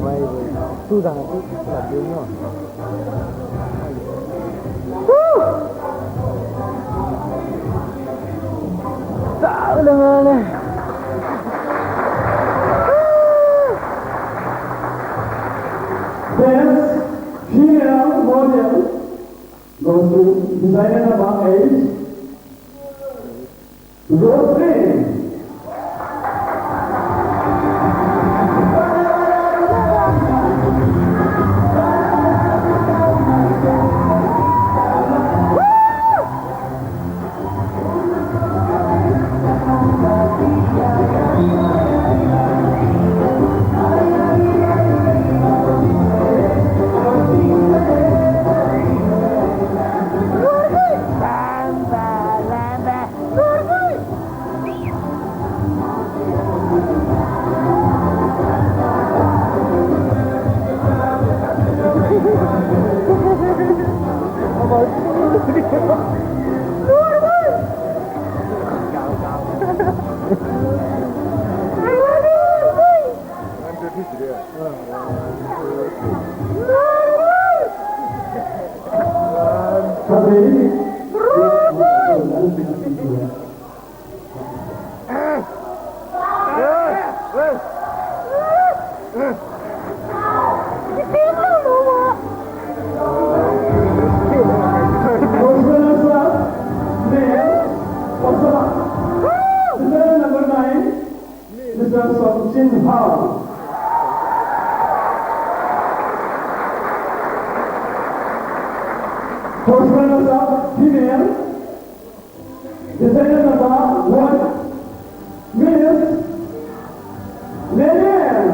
Why, why? Tu dah tu, tu dah dia ni. Woo! Tak dengar ni. Best female model goes to designer number eight. Rosemary. Number nine, Mister Song Chin Hao. First runners up, female. Designer number one, Miss Lilian.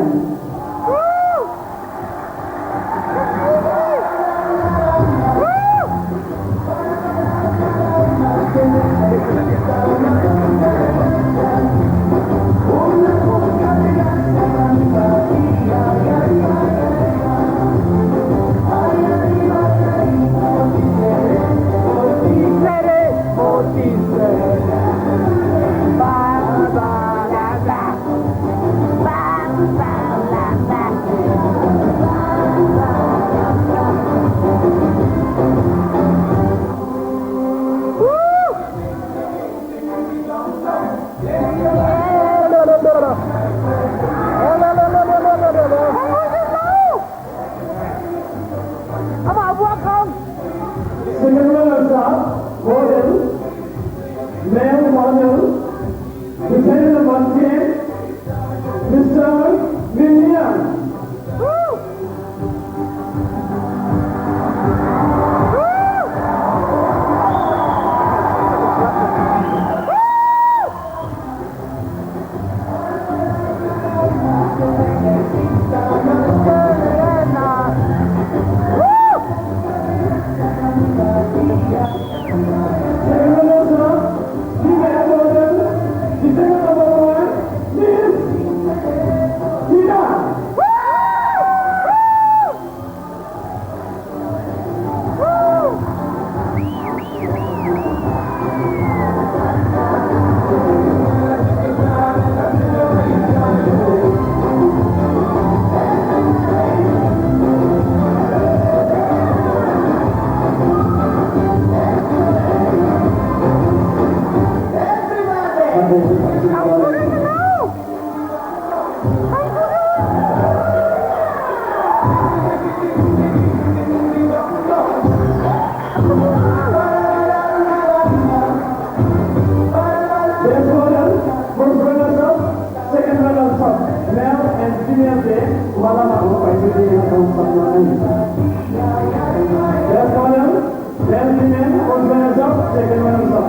Best model, best female, first runner-up, second runner-up.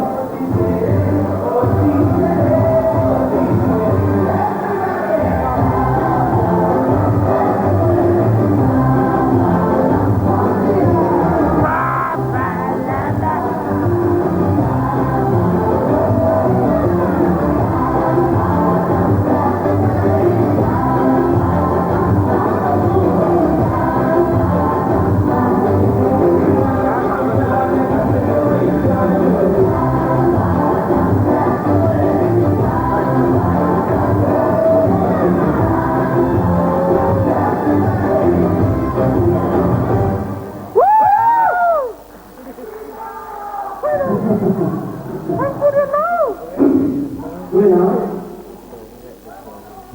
Winner,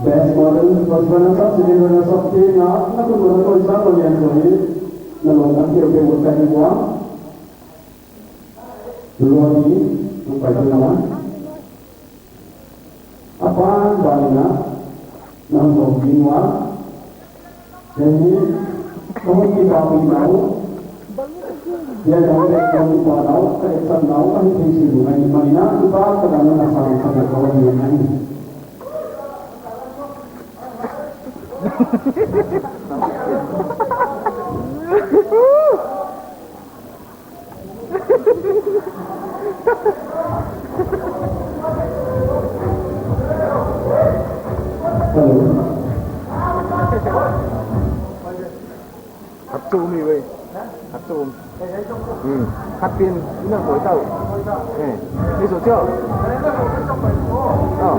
best model, first runner-up, second runner-up, team na, na kun ko na ko isa ko lian ko ni, na long kan keu keu ka ni wa. Lua ni, nang pai tu na. Apan bang na, nang zong ni wa. Jadi, kamu kita pun tahu. Dia yang dia kamu kita tahu, kayak saya tahu, kan itu sih bukan di mana, kita kadang-kadang sama-sama kawan dengan ini. Hello. Hap chu mi wei. Hap chu. Hmm. Hap pin ina koi tau. Eh. Ni so cho. Oh.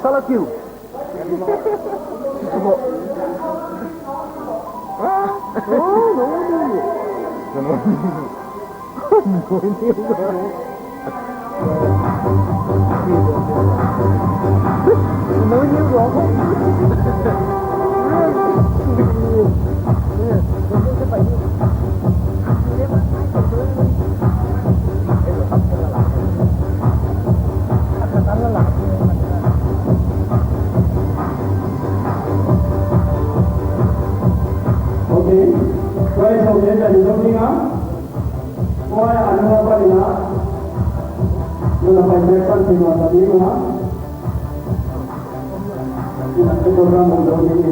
Salatiu. Okay. Guys, okay, jadi something ah. Oi, anu apa ni nak? Mana apa yang akan sih masa ni nak? Ini program untuk ini.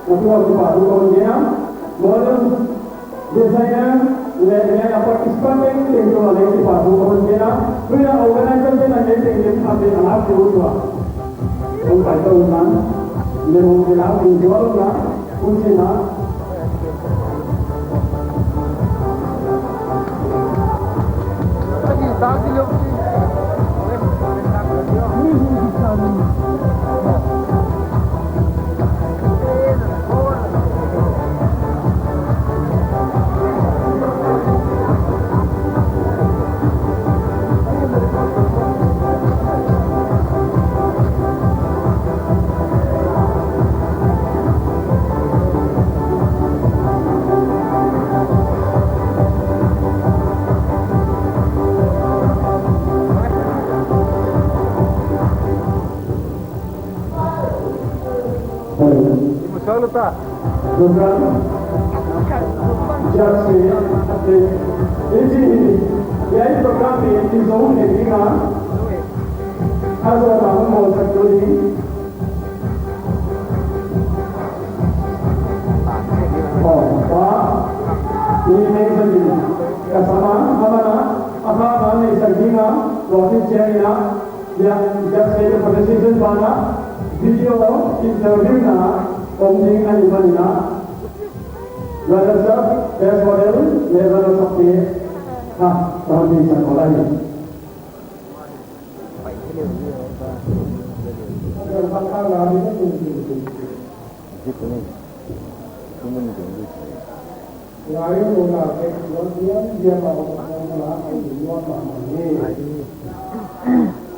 Atu a kipahthu ka hon gen a, model designer leh a participant tengteng tung a leng kipahthu ka hon gen a, tuin a organizer te'n a ngei tengteng khat leh a lak te uh tua hong pai ta un a, leh hong kilak ding tua un a, hun chin a. Program. Just say, okay. Hiai program pen i zong thei ding a. A zong a hong bawlsak ding. Oh, pa. Ni nei sa ding. Ka sama, ama na, a pa ma nei sa ding a. Tua hi chiang in a. Ya, just say the pronunciation pa na. Video interview na, om ding a ni man na. Runners up, best model, leh runners up te. Ha, tua hi sa ko lai.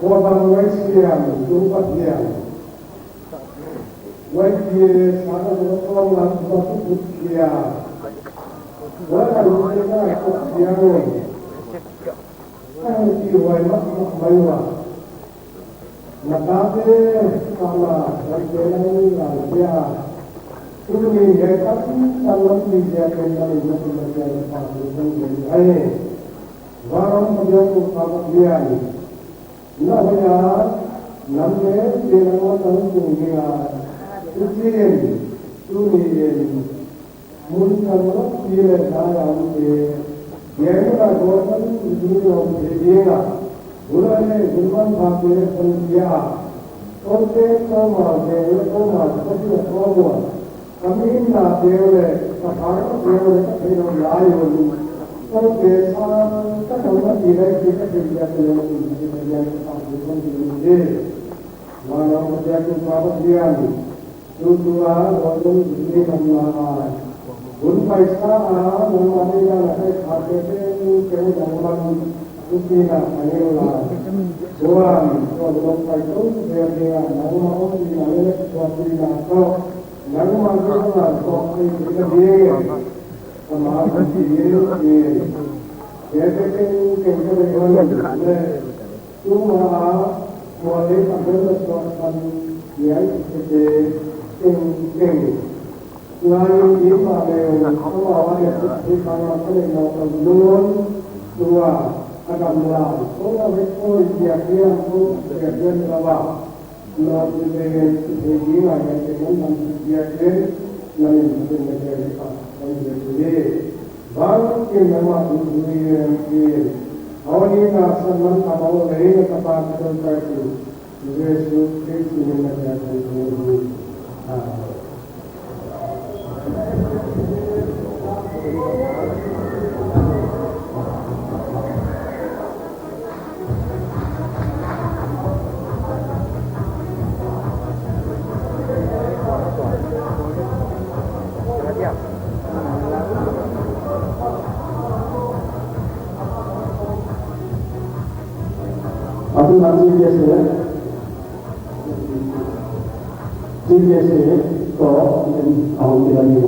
Huai bang huai siam, tu Pathian. Huai pi sa ka ko tong la tu tu kia. Huai ka lu te ka ko kia ngoi. Ka hong pi huai mahmah mai ua. Na tate, ka ma, huai te na ni la kia. Tuni hiai tampi lam pi dia ken na ni na ni na kia na pa tu tu ni ai. Varom pa dia tu pa pa dia ni. Na hoih a, nam leh pen a nang tung ding a, tu chin, tuni in, mun kal lak pi leh na lam te, gen na gol kan ding om thei ding a, hun a leh hun manpha te hon pia, kote ko ma te, ko ma te, ko ma te, Ka mihingna te leh, ka thangte leh, ka theihlouh lai un. Kote sa, ka thangna pi lai pi ka theih dia te leh, ka theih dia te leh, ka theih dia te leh. Mana ka dia tu pa ka dia ni. Tu tu a, lo tu ni man na a. Hun paisa a, nang ma ni na na kai kha te te, te nang man. Tupi na ka ni la. Tuan, tuan lo pai tu, dia dia, nang ma ong pi na le, tupi na to. Nangmah tung a kawk thei ka ding, amah ka ding, kei te keng keng ka ding hon le, tuma a, mual leh a bel na suak khan, hiai te keng keng. Ngai in di ma le, amah a le, te kang a ka le no ka nun, tua, a gam la, ko na ve ko, hiai hiai ko, hiai hiai la wa. Lawmte, i theih ding a, hiai te nang lam tu dia te, nang in tu na dia le pa, nang dia tu le. Bangkim nangmah tu tu hiam ki. Aw ni na san man ka bang le na ka pa ka dong kai tu. Jesu Khrist min in na dia tu tu. Amen. Api nanti biasa ya. Biasa ya. Ko, awak tidak ni.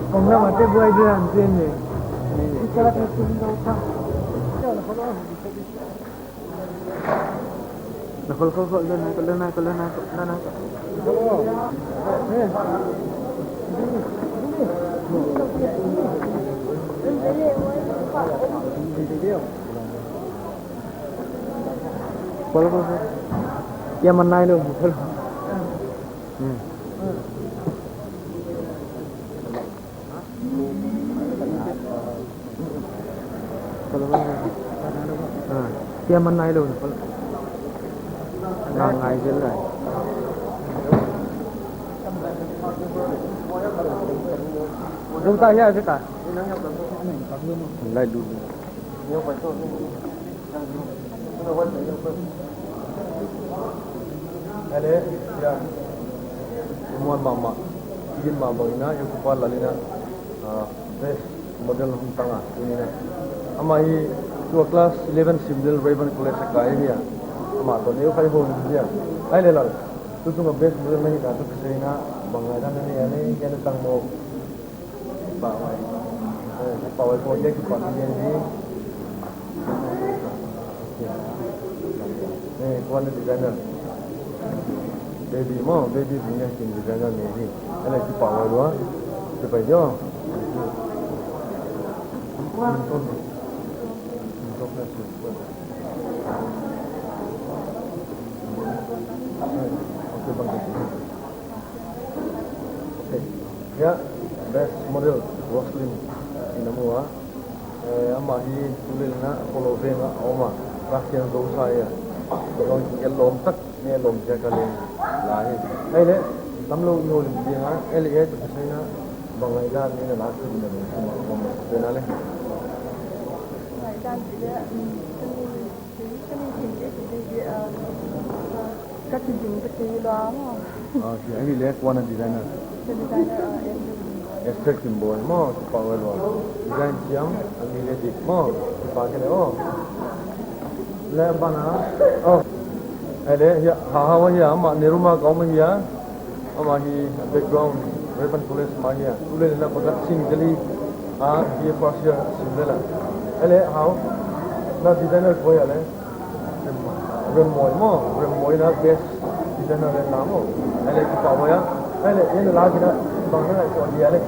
Kong lam a te buai dia an tien ne. Khol, khol, khol, lena, lena, lena, lena. Khol, khol, khol. Ya, man nai lo, khol. Hmm. Ah, kia man nai lo. Ngai ngai zel lai. Zong ta hia zeka. Lai du. Ele, ya. Muan mahmah. Gin mahmah ina, ya kupa lalina. Ah, best model hong tang a, tuni in a. Amah hi tua class eleven sim lel Rayburn College a kai hi a. Amah toh neu khai hon hi a. Ai le lal. Tutung a best model na hihna toh kisai in a, bang ngaihdan na nei a, nei, nei tang maw. Kipak huai. Eh, kipak huai ko, ya kipak ni ni. Eh, kuan designer. Baby maw, baby punya kin designer ni hi. Ele kipak huai lua. Kipak huai lua. Okay, bang. Okay. Ya, best model, Roslyn, ina mu a. Eh, amah hi tulel in a Apollo veng a om a, class ten zou sa a. Zong ki lawm tak, ni lawm ziak a leng la hi. Ai le, tam lou i houlim ding a, ai le, ai tu kisai in a, bang ngaihdan nei na lak tu na leng, suma om a, tu na le. Ngaihdan ti le, um, Kei, kei, kei, kei, kei, ah, ah, ka kizing ta kei lua maw. Ah, okay, ahi le kuan a designer. Ka designer, ah, Esther Kimboi. Esther Kimboi maw, kipak huai lua. Design siam, a mi le dik maw, kipak kei le, oh. Le bana, oh. Ai le, hia, ha, ha, hia, amah ni room a ka om hi a. Amah hi background, Rayburn College mah hi a. Tulel in a Bhagat Singh Delhi a B A first year sim lel a. Ele, hau? Na designer koi a le? Remmoi maw, Remmoi na best designer le na maw. Ele, kipak huai a. Ele, yen la kina, bang na ko dia le.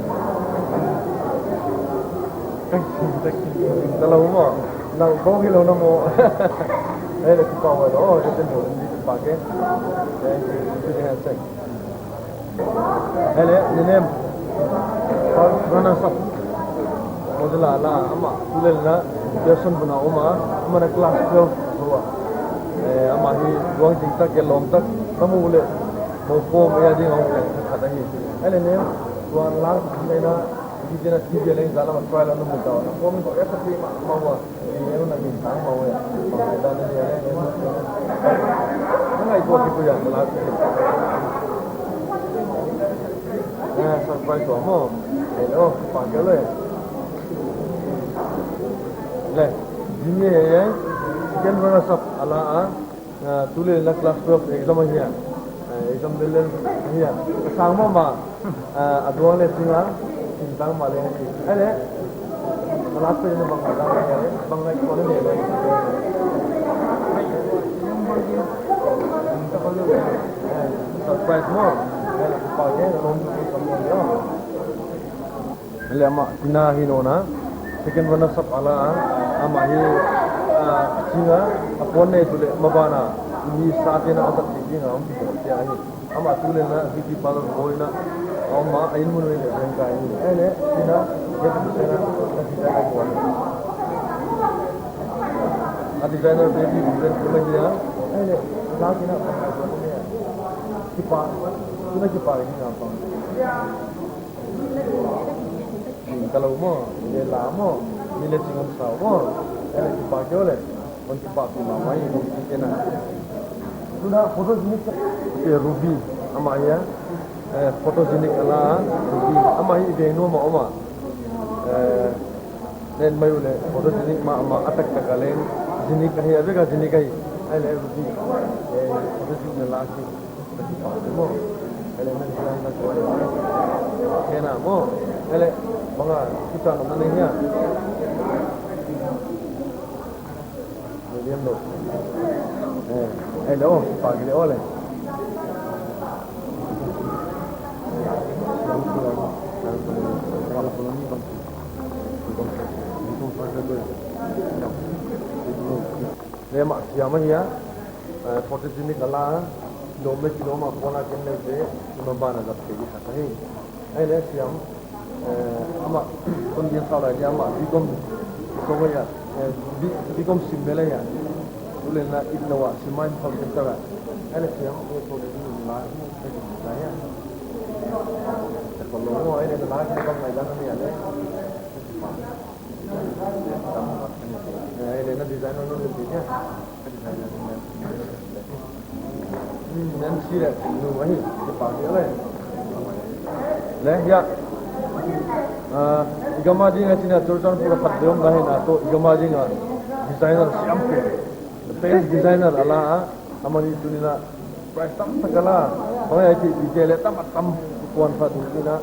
Thank you, thank you. Kalau maw, na ko kilo na maw. Ele, kipak huai lo, oh, yen ten do, ni kipak ke. Thank you. Thank you. Ele, ni nem. Runners up. Model a la, amah, tulel in a, Pearson bun a om a, amah na class twelve zou a. Eh, amah hi, duang ding tak, ya lawm tak, na mu le, mo form, ya ding a om leng, khat ahi. Ele nem, duang lang, ni na, ni na, ni na, leng, zala ma try la, na mu ta, na form, ko, ya sa, ma, ma, ma. Eh, surprise wa mo. Eh, oh, pangke le. Le, Jimmy, eh, second runners up a la a. Ah, tulel in a class twelve exam ahi a. Ah, exam lel lel ahi a. Sang mahmah. Ah, a duang le sing a. Sing tang mah le ahi. Ai le. A lak pen in a bang ngaihdan na nei a le. Bang ngaihtuah na nei a le. Eh, surprise maw. Ai le, kipak ke, lawm tu kipak maw. Ele amah, Tina hi nawn a, second runners up a la a, amah hi, ah, Chin a, a puan nei tu le, maban a, mi sa te na a zat ti ding a, om ti ti a hi. Amah tulel in a, beauty parlour boy na, amah, a inn mun le, ven kai ni. Ele, Tina, he tu se na, na ti ta ka puan. A designer baby, ven tu le hi a, ele, la ki na, pa ka puan ni a. Kipak, tu na kipak ni a pang. Ning ka lo maw, le la maw, ni le ching om sa maw, ele kipak kei le, hon kipak mahmah hi, kei na. Tuna photogenic, eh, Ruby, amah hi a, eh, photogenic a la, Ruby, amah hi veng nu mah om a. Eh, nen mai u le, photogenic mah, mah, a taktak a leng, genic ahi, a vek a genic ahi, ai le Ruby, eh, photogenic na la ki. Ka kipak maw. Ele na design na ko. Kena maw. Ele, bang a, kita na mana hia. Medium lo. Eh, eh, le, oh, pagi le, oh, le. Le mah siam ahi a, eh, photogenic a la, kilawm le kilawm a kona ken le te, tuna bana zat thei di khat ahi. Ai le siam, eh, amah, kon dia sa lai dia amah, B Com, B Com ahi a, eh, B-, B Com sim mel ahi a. Tu le na it na wa, sim main phal ken ta la. Ai le siam, eh, so le ni la, ni le ni la ya. Ko lo mo, ai le na la, ki bang ngai dan ni a le. Eh, le na design no ni dia. Hmm, Nancy le, nu ahi, kipak dia le. Le, ya. Ah, i gam a ding a china Churachandpur a khat deuh om na hi na toh, i gam a ding a designer siam pen. The best designer a la a, amah ni tuni na prize tamtak a la. Bang ai pi pi te le tam tam kuan kha tu ni na,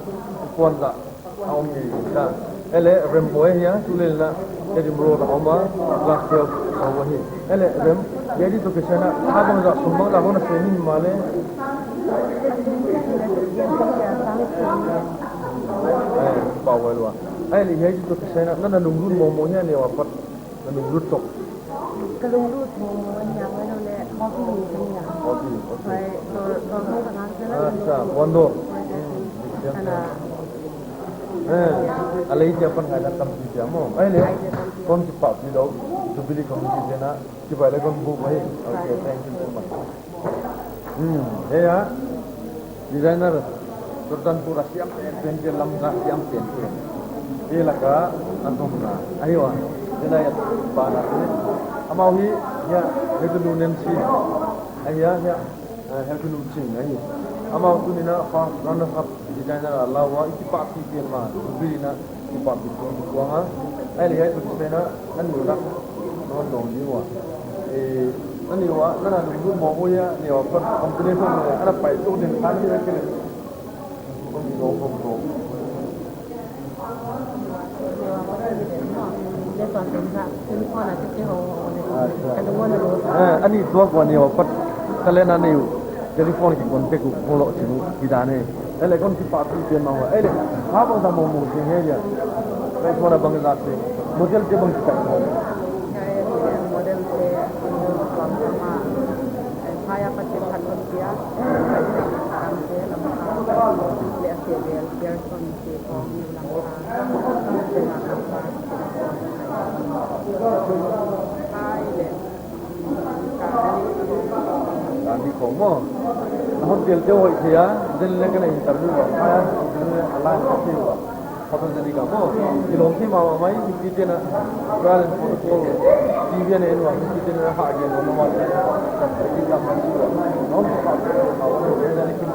kuan za. A om ni ta. Ele Rembo ahi a, tu le na, Edinburgh a om a, class twelve a om ahi. Ele Rem, ya di to ke sana, ha bang za, sum bang za, hona se ni ma le. Eh, pa wa lua. Ele ya di to ke sana, na na lungdun mo mo hi a ne wa pat. Na lunglut tok. Ka lunglut mo mo ni a mo le hobby ni ka ni a. Hobby, okay. Mai, to, to mo ka ngang sila. Ah, sa, wando. Ana. Eh, a lei dia pan ngai na tampi dia mo. Ai le. Ai dia tampi. Kon kipak pi dou. Jubilee committee dia na. Kipak le kon bu mai. Okay, thank you so much. Hmm, eh ya. Designer, Churachandpur a siam pen pen, lam za siam pen pen. Eh, laka, a zom na. Ahi wa. Ina ya, pa na. Amau hi, ya, he tu nun em si. Ahi ya, ya. Eh, he tu nun sing, ahi. Amau tu ni na, first runner up designer a la wa, i kipak pi pen ma. Jubilee na, kipak pi pen, kuang a. Ai le, ai tu se na, Nan ni la, non dong ni wa. Eh, nan ni wa, nan a lunglut mo mo ya, ni wa, kon compilation ni, ana pai tu din kan ni ke. Kon ni dong dong dong. Acha. Eh, ani tua ko ni wa pat kalen ani u. Telephone ki contact u, follow chinu, ki dan e. Ele kon kipak pi pen ma wa. Ele, ha bang za mo mo sing he ya. Ele kon a bang za se. Model ke bang kipak. Model te, model tuam sama, eh, phaya pat te phat kon sia, eh, kam te, lam ka, le a se bel, Gerson te, kong, ni lam ka, te lam ka, hai le, ka ni kong. Ka ni kong mo. Na hon tel te hoi thei a, den le ka na interview wa, phaya, interview a la ka thei wa. Photo jani ka mo. Ilawm thei mahmah mai, i pi te na. Viral photo call. T V na en wa, i pi te na ha gen wa, no wa. Ki kam ma si wa. No, photo jani ki mo.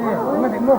Eh, ma ding mo.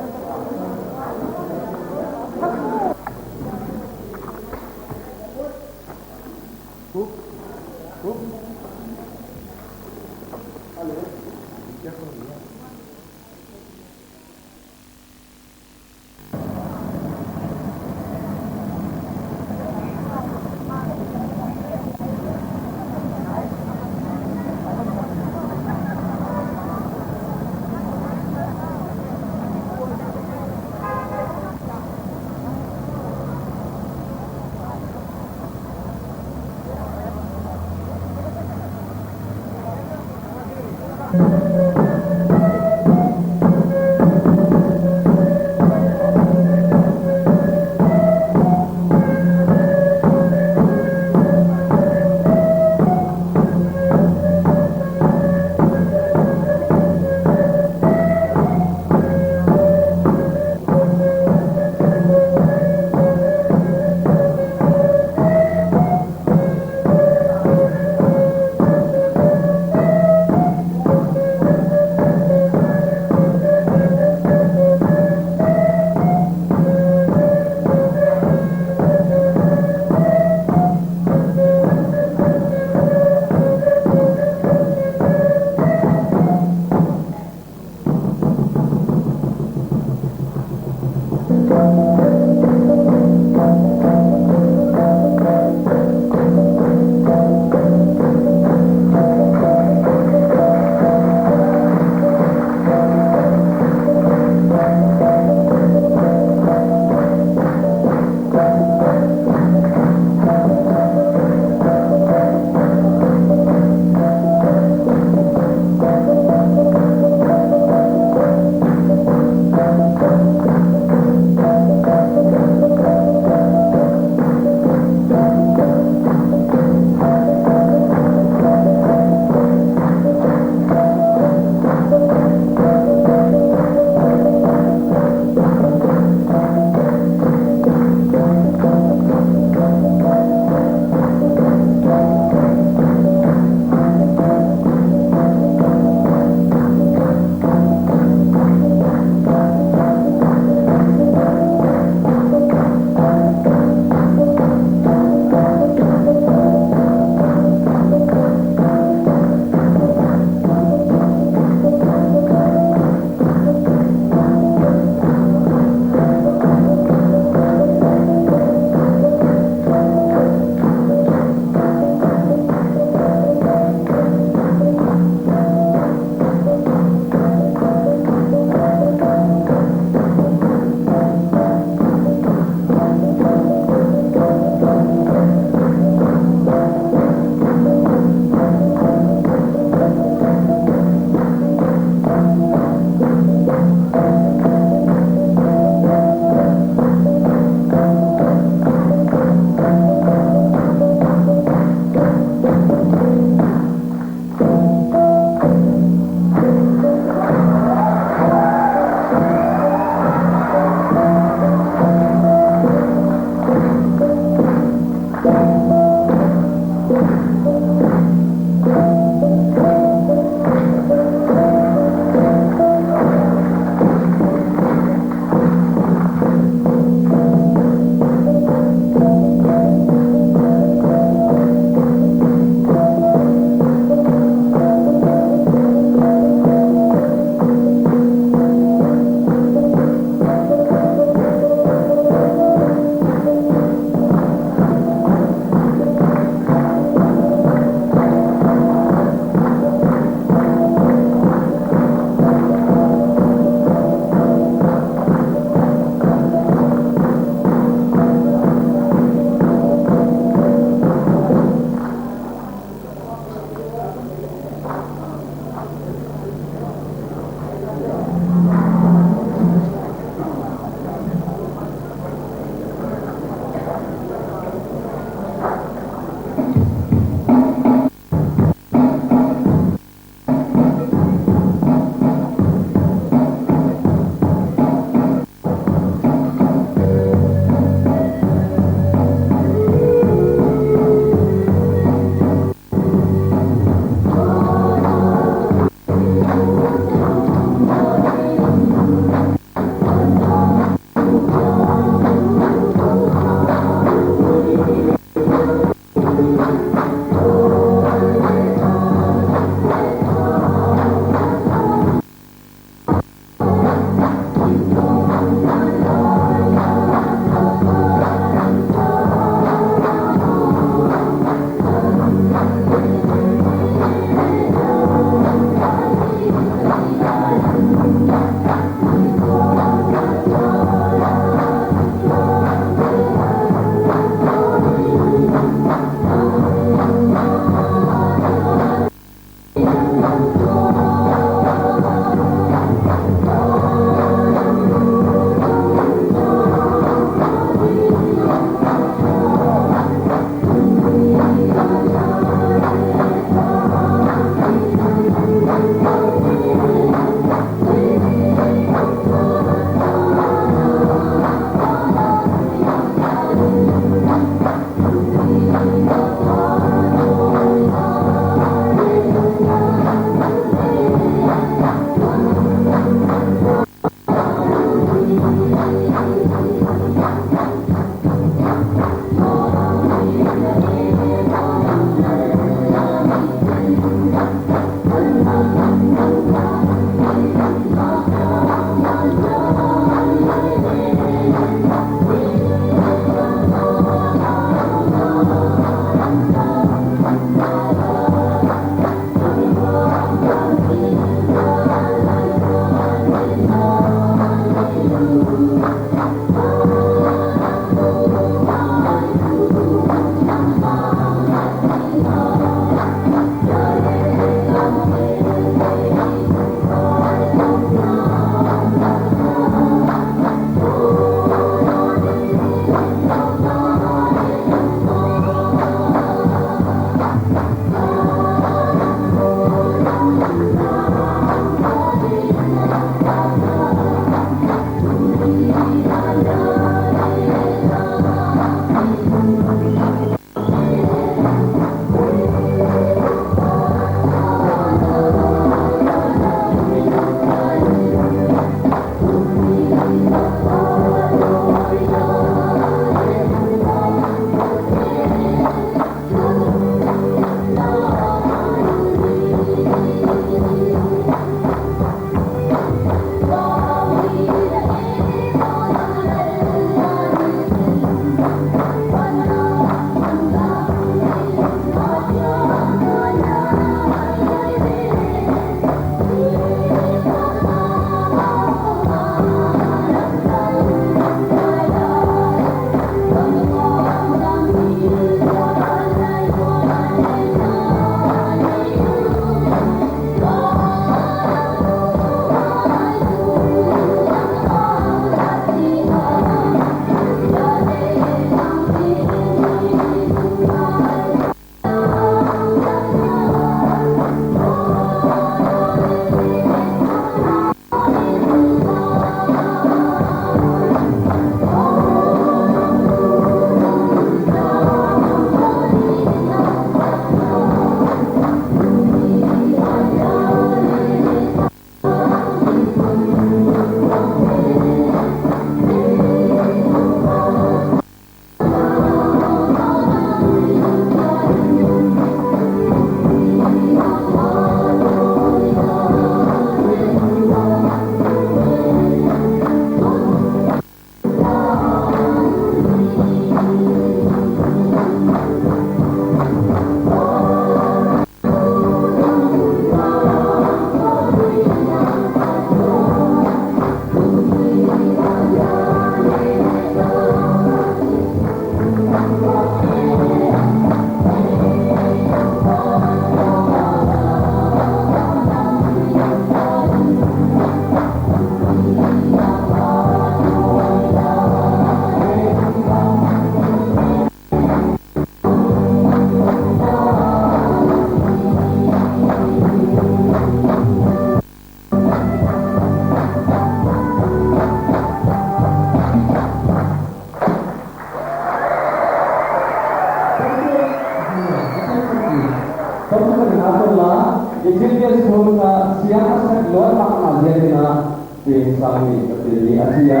Amen. Ka pil ni a chia.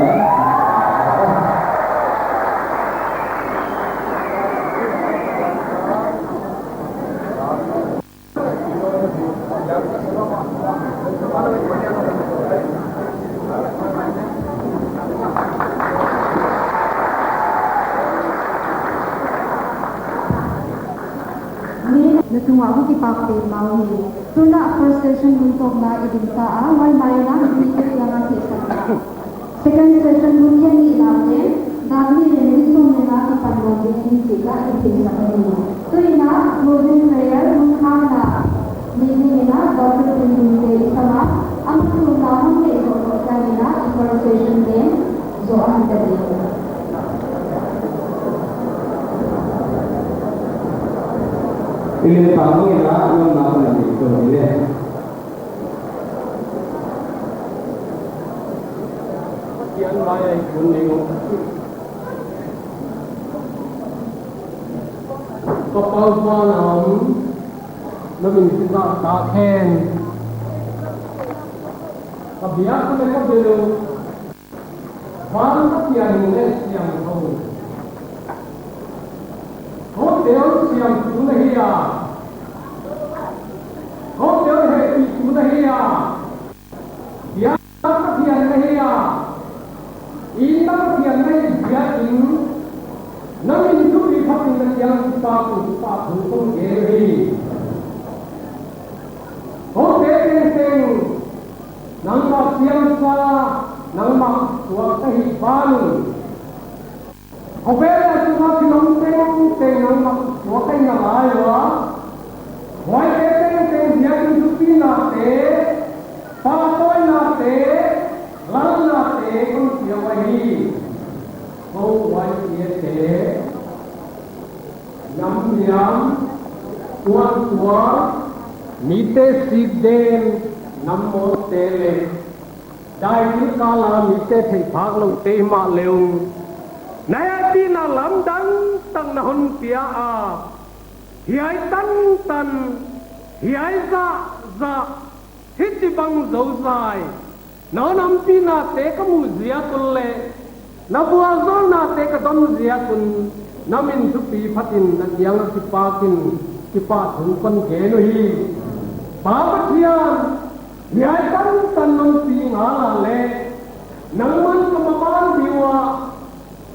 Ni na tungah ka kipak petmah hi. Tuna first session hun tawpna i ding ta a, huai mai in a mite kiangah theisak ta. Second session hun khen nihna te, dak nih leh minute sawm leh nga kipan nawn ding in chih ka hon theisak ahi. Tuin a closing prayer hun khanna ni ding in a Doctor Pin Lun te i sam a, amah thumna hon neih zoh chiangin a i first session te zoh a hita ding. I leh tang bang in a, nang na na ni to ni le. Pathian mai ah i kun ding uh. Ka Pau, pa na om, na min kizahtak hen. Ka biak uh leh ka bel uh van Pathian in leh siangthou. Koute hon siamtu na hi a, koute hon hehpihtu na hi a, biak Pathian na hi a, itna Pathian na hi ziakin, na min thupi phatin na kiang kipahthu, kipahthu kon gen hi. Koute tengteng nangmah siamsa, nangmah suakta hih bangun, khovel a chunga thil om tengteng nangmah suakta hi na lai ua. Huaite tengteng ziakin thupihnate, pahtawinate, lalnate kon pia uhi. Kou huaite, namniam, tuantuan, mite sikden, nam mawkte leh dai thil kal a mite theihphak louhte himahleh, na hehpihna lamdang tak na hon pia a, hiai tantan, hiai zahzah, hichibang zouzai na hon ompihnate ka muh ziak un leh na vualzawlnate ka dong ziak un, na min thupi phatin na kiang ah kipakin kipahthu kon gen uhi. Pa Pathian, hiai tantan non pi ngal a leh nangman ka maban ding ua,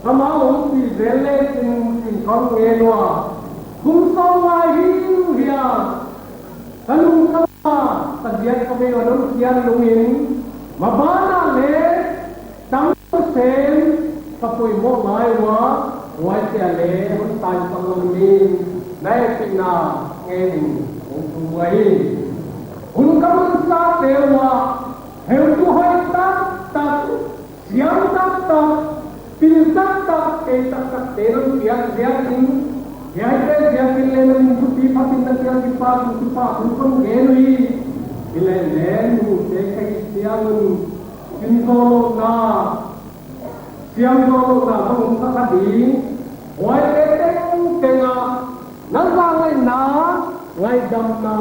ka ma om pi zel leh chin chin kon ngen ua. Kum sawm ngai hi uh hia, ka lungtang a ka ziak ka vei uh non kian lungin, maban ah leh tang sen ka poimoh lai ua, huaite leh hon taisan lou in, na hehpihna ngen in hon thum uhi. Hun ka mansate uah heutu hoih taktak, siam taktak, pil taktak, kei taktakte non piak ziakin, hiaite ziakin leh na min thupi phatin na kiang kipahthu, kipahthu kon gen uhi. Hileleng nute ka hih chiangin, sim zoh louhna, siam zoh louhna bang om kha kha ding, huaite tengteng ah na zangaihna, ngaihdamna,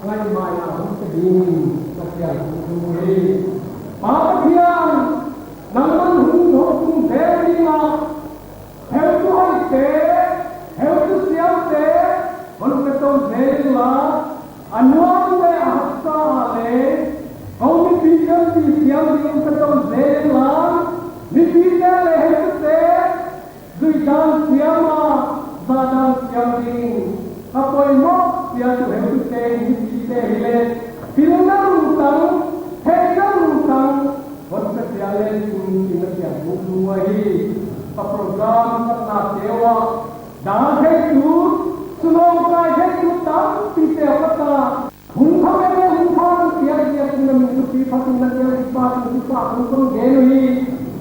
ngaihmaina hon pe dingin ka kiang ah kon thum uhi. Pa Pathian, nangman hun hoih kum zel ding a, heutu hoihte, heutu siamte hon pe tou zel inla, a nuam leh a haksa a leh kou mipite pi siam ding hon pe tou zel inla, mipite leh heutute zuih dan siam a, zah dan siam ding, ka poimoh sia tuh heutute in mipite hileh pilna lungtang, theihna lungtang hon pe chiat leng chin chin na kiang ah kon thum uhi. Ka program satnate uah, dak heitu, sunawm kai heitu tampite ka ta, hun kha veve hun kha piak ziakin na min thupi phatin na kiang ah kipahthu, kipahthu kon gen uhi.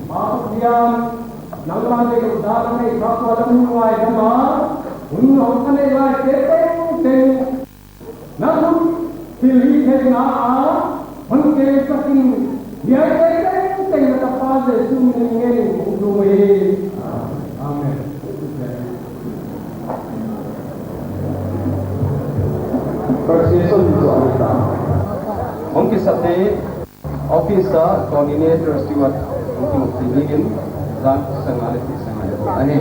Pa Pathian, nangman leh kou dan a neih kha ua, na min ngaidam a, hun hong ka neih laite tengteng na khut thilhihtheihna ah hon kemsak in, hiaite tengteng na tapa Jesu min in ngen in kon thum uhi. Amen. First session ni tuah ni ta. Hong kisate, Sa coordinator Stewart, Bukit Tingwang in, zan sanga leh sanga leh ahi.